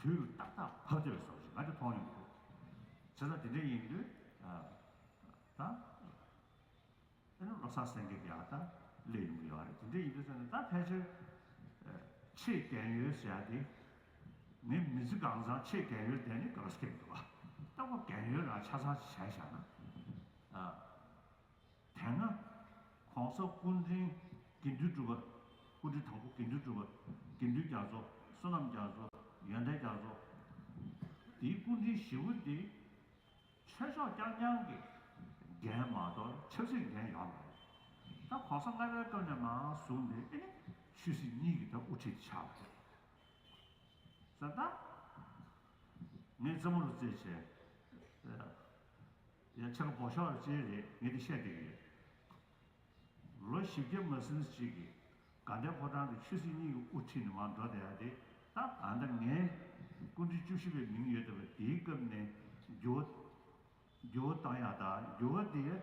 དུས་ལ་ཏག་ཏག་བབས་བསྡད་པའི་བཟོ་ཞིག་ང་ཚོ་མཐོང་ཡོང་གི་འདུག་བྱས་ཙང་དེ་འདྲ་ཡིན་དུས་ད། ཨ་ནི་བློ་བཟང་སེང་གེ་ཡག་ད་སླེབས་ཡོང་གི་ཡོད་རེད། དེ་འདྲ་ཡིན་དུས་ཙང་ནས་ད་ཕལ་ཆེར་ཆེས་རྒན་ཡོལ་ཟེར་ཡག་དེ་ངའི་མི་ཚེ་གང་ཚང་ཆེས་རྒན་ཡོལ་དེ་ནི་ག་རེ་སྐྱེས་འདུག་བ། ད་ཁོ་རྒན་ཡོལ་རང་ཆ་ཚང་ཞིག་བྱས་བཞག་ན། ཨ། དེ་སྔ་༸གོང་ས་སྐུ་ཕྲེང་དགེ་འདུན་གྲུབ་པ། སྐུ་ཕྲེང་དང་པོ་དགེ་འདུན་གྲུབ་པ། དགེ་འདུན་རྒྱ་མཚོ། བསོད་ནམས་རྒྱ་མཚོ། ཡོན་ཏན་རྒྱ་མཚོ། དེའི་སྐུ་ཕྲེང་བཞི་པོ་འདི་ཆོས་ཕྱོགས་རྐྱང་རྐྱང་གི་འགན་མ་གཏོགས་ཆབ་སྲིད་འགན་ཡོད་མ་རེད། ད་གོང་ས་ལྔ་པའི་སྐབས་ནས་མར་བཟུང་ནས་ཨེ་ནི་ཆོས་སྲིད་གཉིས་ཀྱི་ད་དབུ་ཁྲིད་ཆགས་པ་རེད། ཟེར་ད། ངས་རྩེད་མོ་ལ་རྩེད་བྱས། ཡ་ཆ་ག་འབོ་ཤོག་ལ་རྩེད་རེད། ངས་འདི་བཤད་བསྡད་ཀྱི་ཡོད། ལོ་བཞི་བརྒྱ་མ་ཟིན་ཅིག་གི་དགའ་ལྡན་ཕོ་བྲང་གི་ཆོས་སྲིད་གཉིས་ཀྱི་དབུ་ཁྲིད་ནས་མར་འགྲོ་བསྡད་ཡ་དེ། ད་ད་ལྟ་ངའི་སྐུ་ཕྲེང་བཅུ་བཞི་པའི་མིང་ཡོད་བསྡད་པ་དེའི་སྐབས་ནས་འགྱུར་བ་འགྱུར་བ་བཏང་ཡ་དང་འགྱུར་བ་དེ་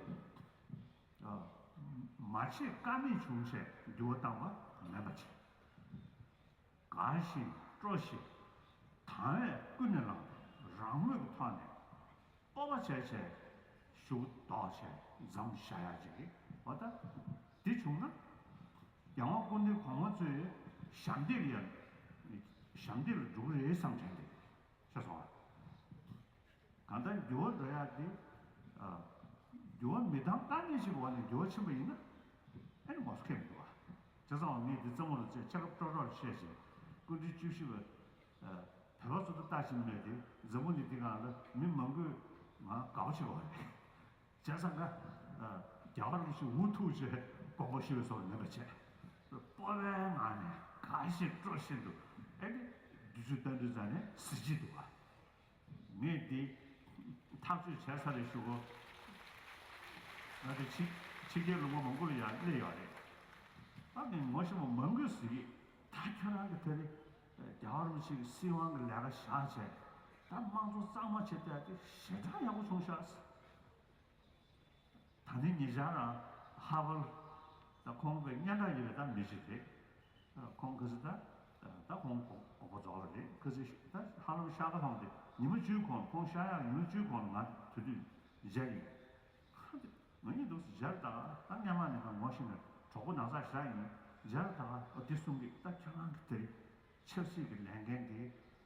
མ་བྱེད་ཀ་མེད་བྱུང་བྱས་འགྱུར་བ་བཏང་བ་མིན་པ་བྱས། དགའ་བཞིན་སྤྲོ་བཞིན། དང་བས་ཀུན་ནས་བསླངས་པའི་རང་མོས་ཀྱི་ཐོག་ནས་སྤོབས་པ་བྱས་བྱས་ཞུ་གུ་འདོགས་བྱས་འཛོམས་བཞག་ཡག་ཅིག་རེད། འོ་ད་འདི་བྱུང་ན་རྒྱལ་དབང་སྐུ་ཕྲེང་གོང་མ་ཚོས་ཞབས་འདེགས་ལ་ཡང་ཞབས་འདེགས་ལ་འགྲོ་གི་རེད་བསམ་དྲན་ཏེ་ཤེས་སོང་ཨ། གང་ལྟར་འགྱུར་བ་འགྲོ་ཡག་འདི། ཨ། འགྱུར་བ་མི་བཏང་དཀའ་ངལ་ཞིག་གི་འོག་ནས་འགྱུར་བ་ཕྱིན་པ་ཡིན་ན། ཨེ་ནི་ངོ་སོ་ཁེལ་མི་འདུག་བ། བྱས་ཙང་ངས་འདི་རྩེད་མོ་ལ་རྩེད་ཆ་ཁ་སྤྲོ་སྤྲོར་བཤད་བཞིན་སྐུ་ཕྲེང་བཅུ་བཞི་པ། ཨ། བོད་པ་ཚོ་ད་ལྟ་ཞིག་མེད་དེ་འཛམ་བུ་གླིང་འདི་སྒང་ལ་མི་མང་པོས་ང་དགའ་པོ་བྱེད་པ་རེད། བྱས་ཙང་ང་། ཨ། རྒྱལ་བ་རིན་པོ་ཆེ་འུ་ཐུག་བྱས་དགོངས་པ་ཞུ་བའི་བཟོ་འདྲ་མེད་པ་བྱས། སྤོབས་པའི་ངང་ནས་དགའ་བཞིན་སྤྲོ་བཞིན་དུ་ཨེ་ནི་དུས་ཚོད་བཏང་དུས་ཙམ་ནས་གཟི་བརྗིད་འདུག་བ། ངས་འདི་ཐག་གཅོད་བྱས་ཚར་རེད་ཞུ་གོ། ང་དེ་ཕྱི་ཕྱི་རྒྱལ་ལུང་པ་མང་པོ་ལ་ཡང་སླེབས་ཡོད་རེད། ཨ་ནི་ངོ་ཤེས་པ་མང་པོས་ཟེར་གི། ད་ཁྱོད་རང་གི་དེ་རེད། རྒྱལ་བ་རིན་པོ་ཆེ་གི་སྲིད་དབང་གི་ལས་ཀ་བཞག་བྱས། ད་དམངས་གཙོ་གཙང་མ་བྱེད་བསྡད་དེ་ཞེ་དྲག་ཡག་པོ་བྱུང་ཤག་ད་ནི་ཉེ་ཆར་རང་ཧ་བལ་ད་ཁོང་གི་སྙན་གྲགས་ཡོད་པའི་ད་མི་ཞིག་རེད། ཁོང་ག་ཚོད་ད་ད་ཁོང་དགོངས་པ་རྫོགས་པ་རེད། ག་ཚོད་ད་ཧ་ལམ་ཤར་ཁ་ལྷོང་དེ་ཉི་མ་བཅུའི་གོང་ཁོང་ཤར་ཡག་ཉི་མ་བཅུའི་གོང་ལ་ང་དེ་དུས་མཇལ་ཡིན། ཧ་དེ་ང་གཉིས་འདུག་སེ་མཇལ་ད་ད་སྔན་མ་ནས་ང་ངོ་ཤེས་ནས་གྲོགས་པོ་ནང་ཚགས་ཞེ་དྲག་ཡིན། མཇལ་ད་ཨ་དེ་གསུང་གི་ད་ཁྱོད་རང་གི་དེ་རེད། ཆབ་སྲིད་ཀྱི་ལས་འགན་དེ་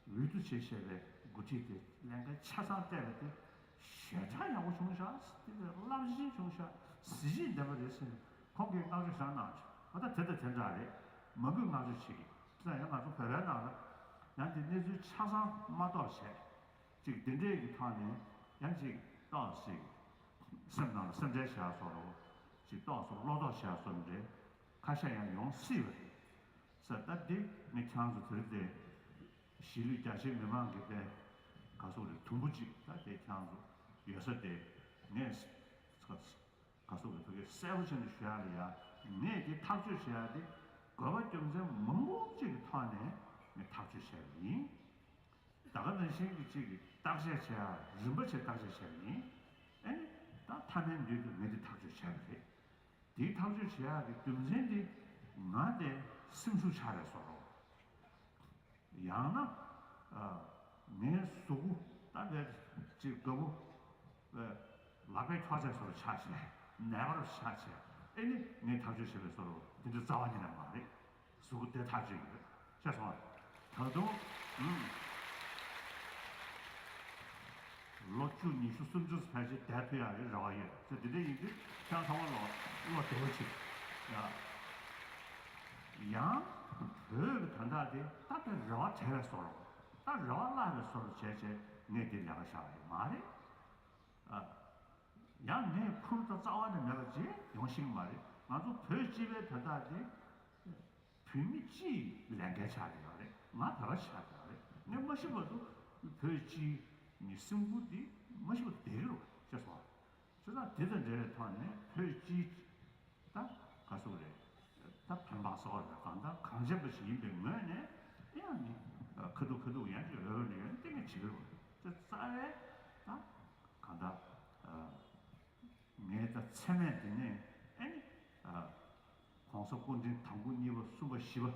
འོས་བསྡུ་བྱེད་བཞིན་པའི་འགོ་ཁྲིད་དེ་ལས་འགན་ཆ་ཚང་སྤྲད་པ་དེ་ཞེ་དྲག་ཡག་པོ་བྱུང་ཤག་དེ་ལས་རླབས་ཆེན་བྱུང་ཤག་གཟི་བརྗིད་ལྡན་པ་རེད་ཟེར་ནས་ཁོང་གིས་བསྔགས་བརྗོད་བཞག་གནང་བྱུང་། ཨ་ད་དེ་དང་དེ་འདྲ་རེད། མང་པོས་བསྔགས་བརྗོད་བྱེད་ཀྱི་ཙང་ཡང་ང་ཚོ་བོད་པའི་ནང་ལ་ཡང་དེ་གནས་ཚུལ་ཆ་ཚང་མ་གཏོགས་བྱས་ཅིག་དེ་འདྲས་ཀྱི་ཐོག་ནས་ཡང་ཅིག་ཏོག་ཙམ་སེམས་ནང་ལ་སེམས་ཁྲལ་བྱས་བཟོ་འདྲ་ཅིག་ཏོག་ཙམ་བློ་དོགས་བྱས་བཟོ་འདྲ་ཁ་ཤས་ཡང་ཡོང་སྲིད་པ་རེད། ས་ད་འདི་ངས་ཁྱེད་རང་ཚོ་དེ་རིང་དེ་གཞིས་ལུས་རྒྱ་ཆེའི་མི་མང་གི་དཔེ་ག་སོག་རེད་དུམ་བུ་གཅིག་ད་དེ་ཁྱེད་རང་ཚོ་ཡོད་ས་དེ་ངས་ག་སོག་རེད་ཕ་གི་གསལ་པོ་བྱས་ནས་ཞུ་ཡག་ལ་ཡ། ངས་འདི་ཐག་གཅོད་བྱེད་ཡག་དེ་དགོས་པ་རྒྱུ་མཚན་མང་པོ་གཅིག་གི་ཐོག་ནས་ངས་ཐག་གཅོད་བྱས་པ་ཡིན། ད་ག་ནང་བཞིན་གྱི་གཅིག་གི་བརྟག་དཔྱད་བྱེད་ཡག་རིམ་པ་བྱས་བརྟག་དཔྱད་བྱས་པ་ཡིན། ཨེ་ནི་ད་མཐའ་མའི་མདུན་དུ་ངས་འདི་ཐག་གཅོད་བྱས་པ་རེད། དེའི་ཐག་གཅོད་བྱེད་ཡག་གི་རྒྱུ་མཚན་དེ་ང་དེ་སེམས་ཤུགས་ཆག་རེད་བཟོ་རོགས། ཡང་ན་ངའི་གཟུགས་པོ་ད་བས་ཅིག་དགའ་པོ་ལག་པས་འཁྱོག་ཆ་བཟོ་རུ་ཆགས་བྱས་ནད་པ་རུ་ཆགས་བྱས་ཨེ་ནི་ངས་ཐག་གཅོད་བྱེད་པའི་བཟོ་རུ་དེ་འདྲ་རྩ་བ་ཉིད་ནས་མ་རེད། གཟུགས་པོ་དེ་ཐག་གཅོད་ཡོད་ཤེས་སོང་ང་། ད་དུང་ཨུམ། ལོ་བཅུ་ཉི་ཤུ་སུམ་ཅུ་ཕལ་ཆེར་བསྡད་ཐུབ་ཡག་གི་རེ་བ་ཡོད་ཚེ་འདི་འདྲ་ཡིན་དུས་ཁྱེད་ཚང་མ་ལོ་བློ་བདེ་བོ་བྱེད་ཡ། ཡང་བོད་ཀྱི་དོན་དག་དེ་ད་ལྟ་རེ་བ་བྲལ་བའི་བཟོ་འདྲ་ད་རེ་བ་བརླག་པའི་བཟོ་འདྲ་བྱས་བྱས་ངས་འདི་ལས་ཀ་བཞག་པ་ཡིན་མ་རེད། ཨ། ཡང་ངས་ཁུར་དང་རྩ་བ་ནས་མེད་པ་ཅིག་ཡོང་ཤེས་ཀྱི་མ་རེད། ང་ཚོ་བོད་སྤྱི་པའི་དོན་དག་དེ་བོད་མི་སྤྱིའི་ལས་འགན་ཆགས་བསྡད་ཡོད་རེད། ང་བོད་པ་ཆགས་བསྡད་ཡོད་རེད། ངས་མ་ཤི་བར་དུ་བོད་སྤྱིའི་ནི་སེམས་ཁུར་འདི་མ་ཤི་བར་དུ་བསྡད་ཀྱི་རེད་ཤེས་སོང་། བྱས་ཙང་དེ་དང་འབྲེལ་བའི་ཐོག་ནས་བོད་སྤྱིའི་ད་ག་ཟེར་དགོས་རེད། ད་ཕན་པ་གསོག་རེད། གང་ལྟར་གངས་ཅན་པ་ཞིག་ཡིན་པའི་ངོས་ནས་ཡང་ནི་ཁ་ཐུག་ཁ་ཐུག་ཡང་ཅིག་འོས་འོས་ནས་ཡང་ཏན་ཏན་བྱེད་ཀྱི་རེད། དེ་རྩ་བའི་ད་གང་ལྟར་ངའི་ད་མཚན་གནས་དེ་ནས་ཨེ་ནི་༸གོང་ས་སྐུ་ཕྲེང་དང་པོ་གཉིས་པ་གསུམ་པ་བཞི་པ་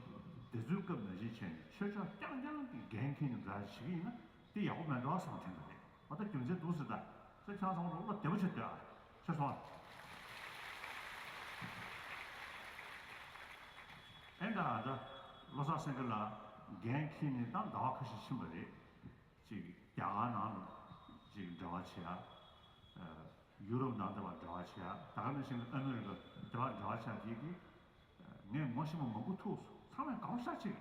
དེ་ཚོའི་སྐབས་ནང་བཞིན་བྱས་ནས་ཆོས་ཕྱོགས་རྐྱང་རྐྱང་གི་འགན་འཁྱེར་ནས་འདྲ་བྱེད་ཀྱི་ཡིན་ན་དེ་ཡག་པོ་མེད་འགྲོ་བསམ་དྲན་པ་རེད། འོ་ད་རྒྱུ་མཚན་འདུག་ཟེར་ད། ཁྱེད་ཚང་མ་བློ་བདེ་པོ་བྱེད་སྡོད་ཨ། ཤེས་སོང་ཨ། ཨེ་འདྲ་ཨ་ད་བློ་བཟང་སེང་གེ་ལགས་འགན་འཁྱེར་ནས་ད་ཟླ་བ་ཁ་ཤས་ཕྱིན་པ་རེད། ཅིག་རྒྱ་གར་ནང་ལ་ཅིག་འབྲེལ་བ་བྱེད་ཨ། ཡུ་རོབ་ནང་དེ་བ་འབྲེལ་བ་བྱེད་ཨ། ད་ག་ནང་བཞིན་ཨ་མི་རི་ཀ་དེ་བ་འབྲེལ་བ་བྱ་དེ་གི་ངས་ངོ་ཤེས་པ་མང་པོ་ཐུག་སོང་། ཚང་མས་དགའ་པོ་ཤ་ཅིག་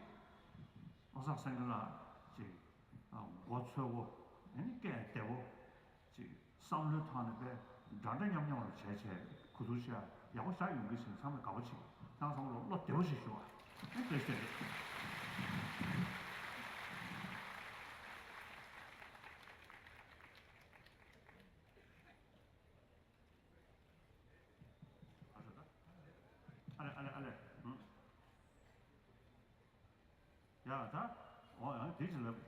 བློ་བཟང་སེང་གེ་ལགས་ ཅིག་མགོ་ཚོས་པོ། ཨ་ནི་སྐད་བདེ་པོ། ཅིག་བསམ་བློའི་ཐོག་ནས་དཔེ་འདྲ་འདྲ་མཉམ་མཉམ་ལ་བྱས་བྱས་གོ་བསྡུར་བྱས་ཡག་པོ་བཞག་ཡོང་གི་ཟེར། ཚང་མས་དགའ་པོ་བྱེད། ཁྱེད་རང་ཚང་མ་ལ་བློ་བདེ་པོ་ཞིག་ཞུ་བ། ཨེ་བཀྲ་ཤིས་བདེ་ལེགས། ཨ་ལེ་ཨ་ལེ་ཨ་ལེ། ཡ་ད། འོ་ཡང་དེ་ཅི་ལབ།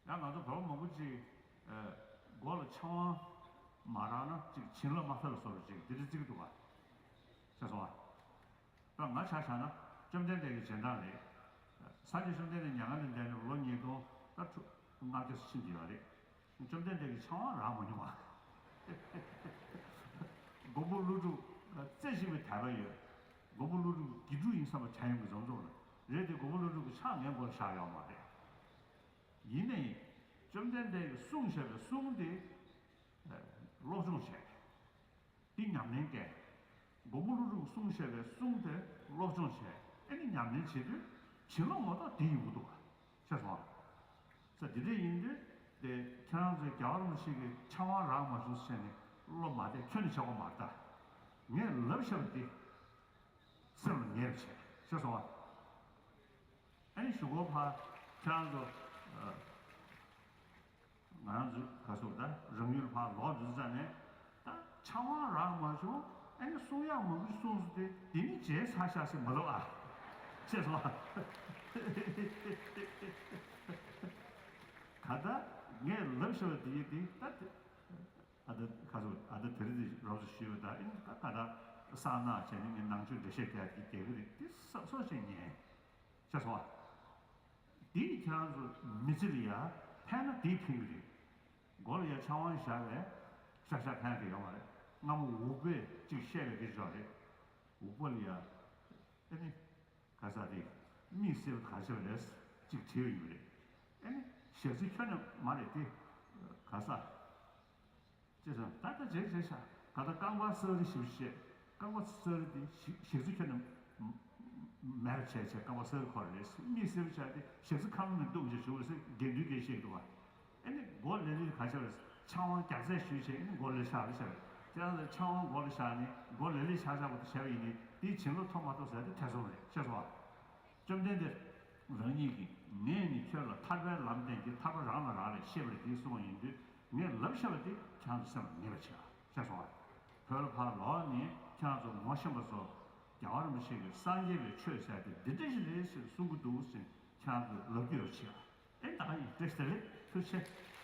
ཡང་ང་ཚོ་བོད་པ་མང་པོ་ཅིག་ཨ་མགོ་ལ་ཕྱག་དབང་མ་རག་ན་ཅིག་བྱིན་རླབས་མ་ཐོབ་པའི་བཟོ་འདྲ་ཅིག་དེ་འདྲ་བརྩི་གི་འདུག་ག། ཤེས་སོང་ཨ། ད་ང་ཆ་བཞག་ན་བཅོམ་ལྡན་འདས་ཀྱི་རྗེས་འབྲང་རེད། སངས་རྒྱས་བཅོམ་ལྡན་འདས་མྱ་ངན་ལས་འདས་ནས་ལོ་ཉིས་སྟོང་ད་ལྔ་བརྒྱ་ཕྱིན་བསྡད་ཡོད་རེད། བཅོམ་ལྡན་འདས་ཀྱིས་ཕྱག་དབང་རག་མ་མྱོང་བ། མགོན་པོ་ཀླུ་སྒྲུབ་རྩེ་གཅིག་པའི་དད་པ་ཡོད། མགོན་པོ་ཀླུ་སྒྲུབ་དགེ་ཕྲུག་ཡིན་བསམ་པ་བྱ་ཡོང་གི་འཛོམས་འཛོམས་རེད། རེད་དེ་མགོན་པོ་ཀླུ་སྒྲུབ་ཀྱི་ཕྱག་ངའི་མགོ་ལ་བཞག་ཡོད་མ་རེད། ཡིན་ནའི་བཅོམ་ལྡན་འདས་ཀྱིས་གསུངས་བཞག་པའི་གསུང་དེ་སློབ་སྦྱོང་བྱས། འདི་ཉམས་ལེན་བཀལ། མགོན་པོ་ཀླུ་སྒྲུབ་གསུངས་བཞག་པའི་གསུང་དེ་སློབ་སྦྱོང་བྱས། ཨེ་ནི་ཉམས་ལེན་བྱེད་དུས་བྱིན་རླབས་ངོ་ཐོག་འདི་ཡོང་གི་འདུག་ག། ཤེས་སོང་ཨ། ས་འདི་འདྲ་ཡིན་དུས་དེ་ཁྱེད་རང་ཚོས་རྒྱལ་བ་རིན་པོ་ཆེ་གི་ཕྱག་དབང་རག་མ་བྱུང་ཟེར་ནས་བློ་མ་བདེ་ཁྱོན་ནས་ཆགས་པ་མ་རེད་ད། ངས་ལབ་བཞག་པ་འདི་སེམས་ལ་ངེས་པ་བྱས། ཤེས་སོང་ཨ། ཨེ་ནི་གཞུག་གུ་ཕར་ཁྱེད་རང་ཚོ་ཨ། ང་རང་ཚོ་ག་ཟེར་ད་རང་ཡུལ་ཕར་ལོག་འགྲོ་ཙ་ནས་ད་ཕྱག་དབང་རག་མ་བྱུང་། ཨ་ནི་གསུང་ཡག་མང་པོ་ཞིག་གསུངས་སོང་། དེ་དེ་ནི་བརྗེད་ཚར་ཤག་ཟེར་མ་ལབ་ཨ། ཤེས་སོང་ཨ། ག་ད་ངས་ལབ་བཞག་པ་དེ་ཡིན་དེ་ད་དེ། ཨ་ད་ག་ཟེར་ཨ་ད་དེ་རིང་འདི་རོབ་ཙམ་ཞུས་པ་ད་ཨ་ནི་ད་ག་ད་གསང་སྔགས་བྱས་ནས་ངས་ནང་ཆོས་འགྲེལ་བཤད་རྒྱག་གི་རྒྱག་གི་རེད། དེ་སོ་སོ་བྱས་ཉན། ཤེས་སོང་ཨ། འདིས་ཁྱེད་རང་ཚོ་མི་ཚེ་ལ་ཡ་ཕན་ན་འདིས་ཕན་གྱི་རེད། མགོ་ལ་ཡ་ཕྱག་དབང་བཞག་པས་ཤག་ཤག་ཕན་གྱི་ཡོད་མ་རེད། སྔ་མོ་འུག་པས་གཅིག་བཤད་པའི་དེ་ཅོག་རེད། འུག་པ་ལ་ཡ་ཨ་ནི་ག་ས་རེད། མིག་སེར་པོ་ག་ཆེ་བ་རེད་གཅིག་བྲིས་ཡོད་རེད། ཨ་ནི་ཞག་རྩི་ཁྱོན་ནས་མ་རེད་དེ། ག་ས། ཅེས་སོ། ད་ལྟ་རྗེས་རྗེས་ཤག་ག་ད་རྐང་པ་སེར་རི་ཞིག་བཤད། རྐང་པ་སེར་རི་དེ་ཞིག་ཞག་རྩི་ཁྱོན་ནས་མེད་པ་བྱས་བྱས་རྐང་པ་སེར་རི་ཁོ་རེ་རེད། མིག་སེར་པོ་ཆགས་ཏེ་ཞག་རྩི་ཁ་ལོ་ནས་བཏུམས་བྱས་བཞུགས་རེད་ཟེར་དགེ་འདུན་གྱིས་བཤད་འདུག་བ། ཨ་ནི་མགོ་ལེ་ལེ་ག་ཆགས་རེད། ཕྱག་དབང་རྒྱག་རྩལ་ཞུས་བྱས་ཨ་ནི་མགོ་ལེ་ཤག་རེ་ཆགས་རེད། དེ་ལ་ཕྱག་དབང་མགོ་ལ་བཞག་ནས་མགོ་ལེ་ལེ་ཤག་ཤག་པོ་དེ་བྱས་པ་ཡིན་ནའི་དེའི་བྱིན་རླབས་ཐོབ་མ་ཐོབ་ཟེར་དེ་ཐེ་ཚོམ་རེད། ཤེས་སོང་བ། བཅོམ་ལྡན་འདས་རང་ཉིད་ཀྱིས་ངས་ནི་ཁྱོད་ལ་ཐར་པའི་ལམ་བསྟན་གྱི་ཐར་པ་རང་ལ་རག་ལས་ཤེས་པ་རེད་དེ་གསུངས་པ་ཡིན་དུས་ངས་ལབ་བཞག་པ་དེ་ཁྱེད་རང་ཚོ་སེམས་ལ་ངེས་པ་བྱེད་ཨ། ཤེས་སོང་ཨ། བོད་ལ་ཕར་ལོག་ནས་ཁྱེད་རང་ཚོ་ངོ་ཤེས་པ་ཚོ་རྒྱལ་བ་རིན་པོ་ཆེ་གིས་སངས་རྒྱས་པའི་ཆོས་ཟེར་དེ་འདི་འདྲ་ཞིག་རེད་ཟེར་གསུང་གི་འདུག་ཟེར་ཁྱེད་རང་ཚོས་ལབ་རྒྱུ་ཡོད་བྱེད་ཨ། ཨེ་ད་ག་ཡིན་བཀྲ་ཤིས་བདེ་ལེགས། ཐུགས་རྗེ་ཆེ།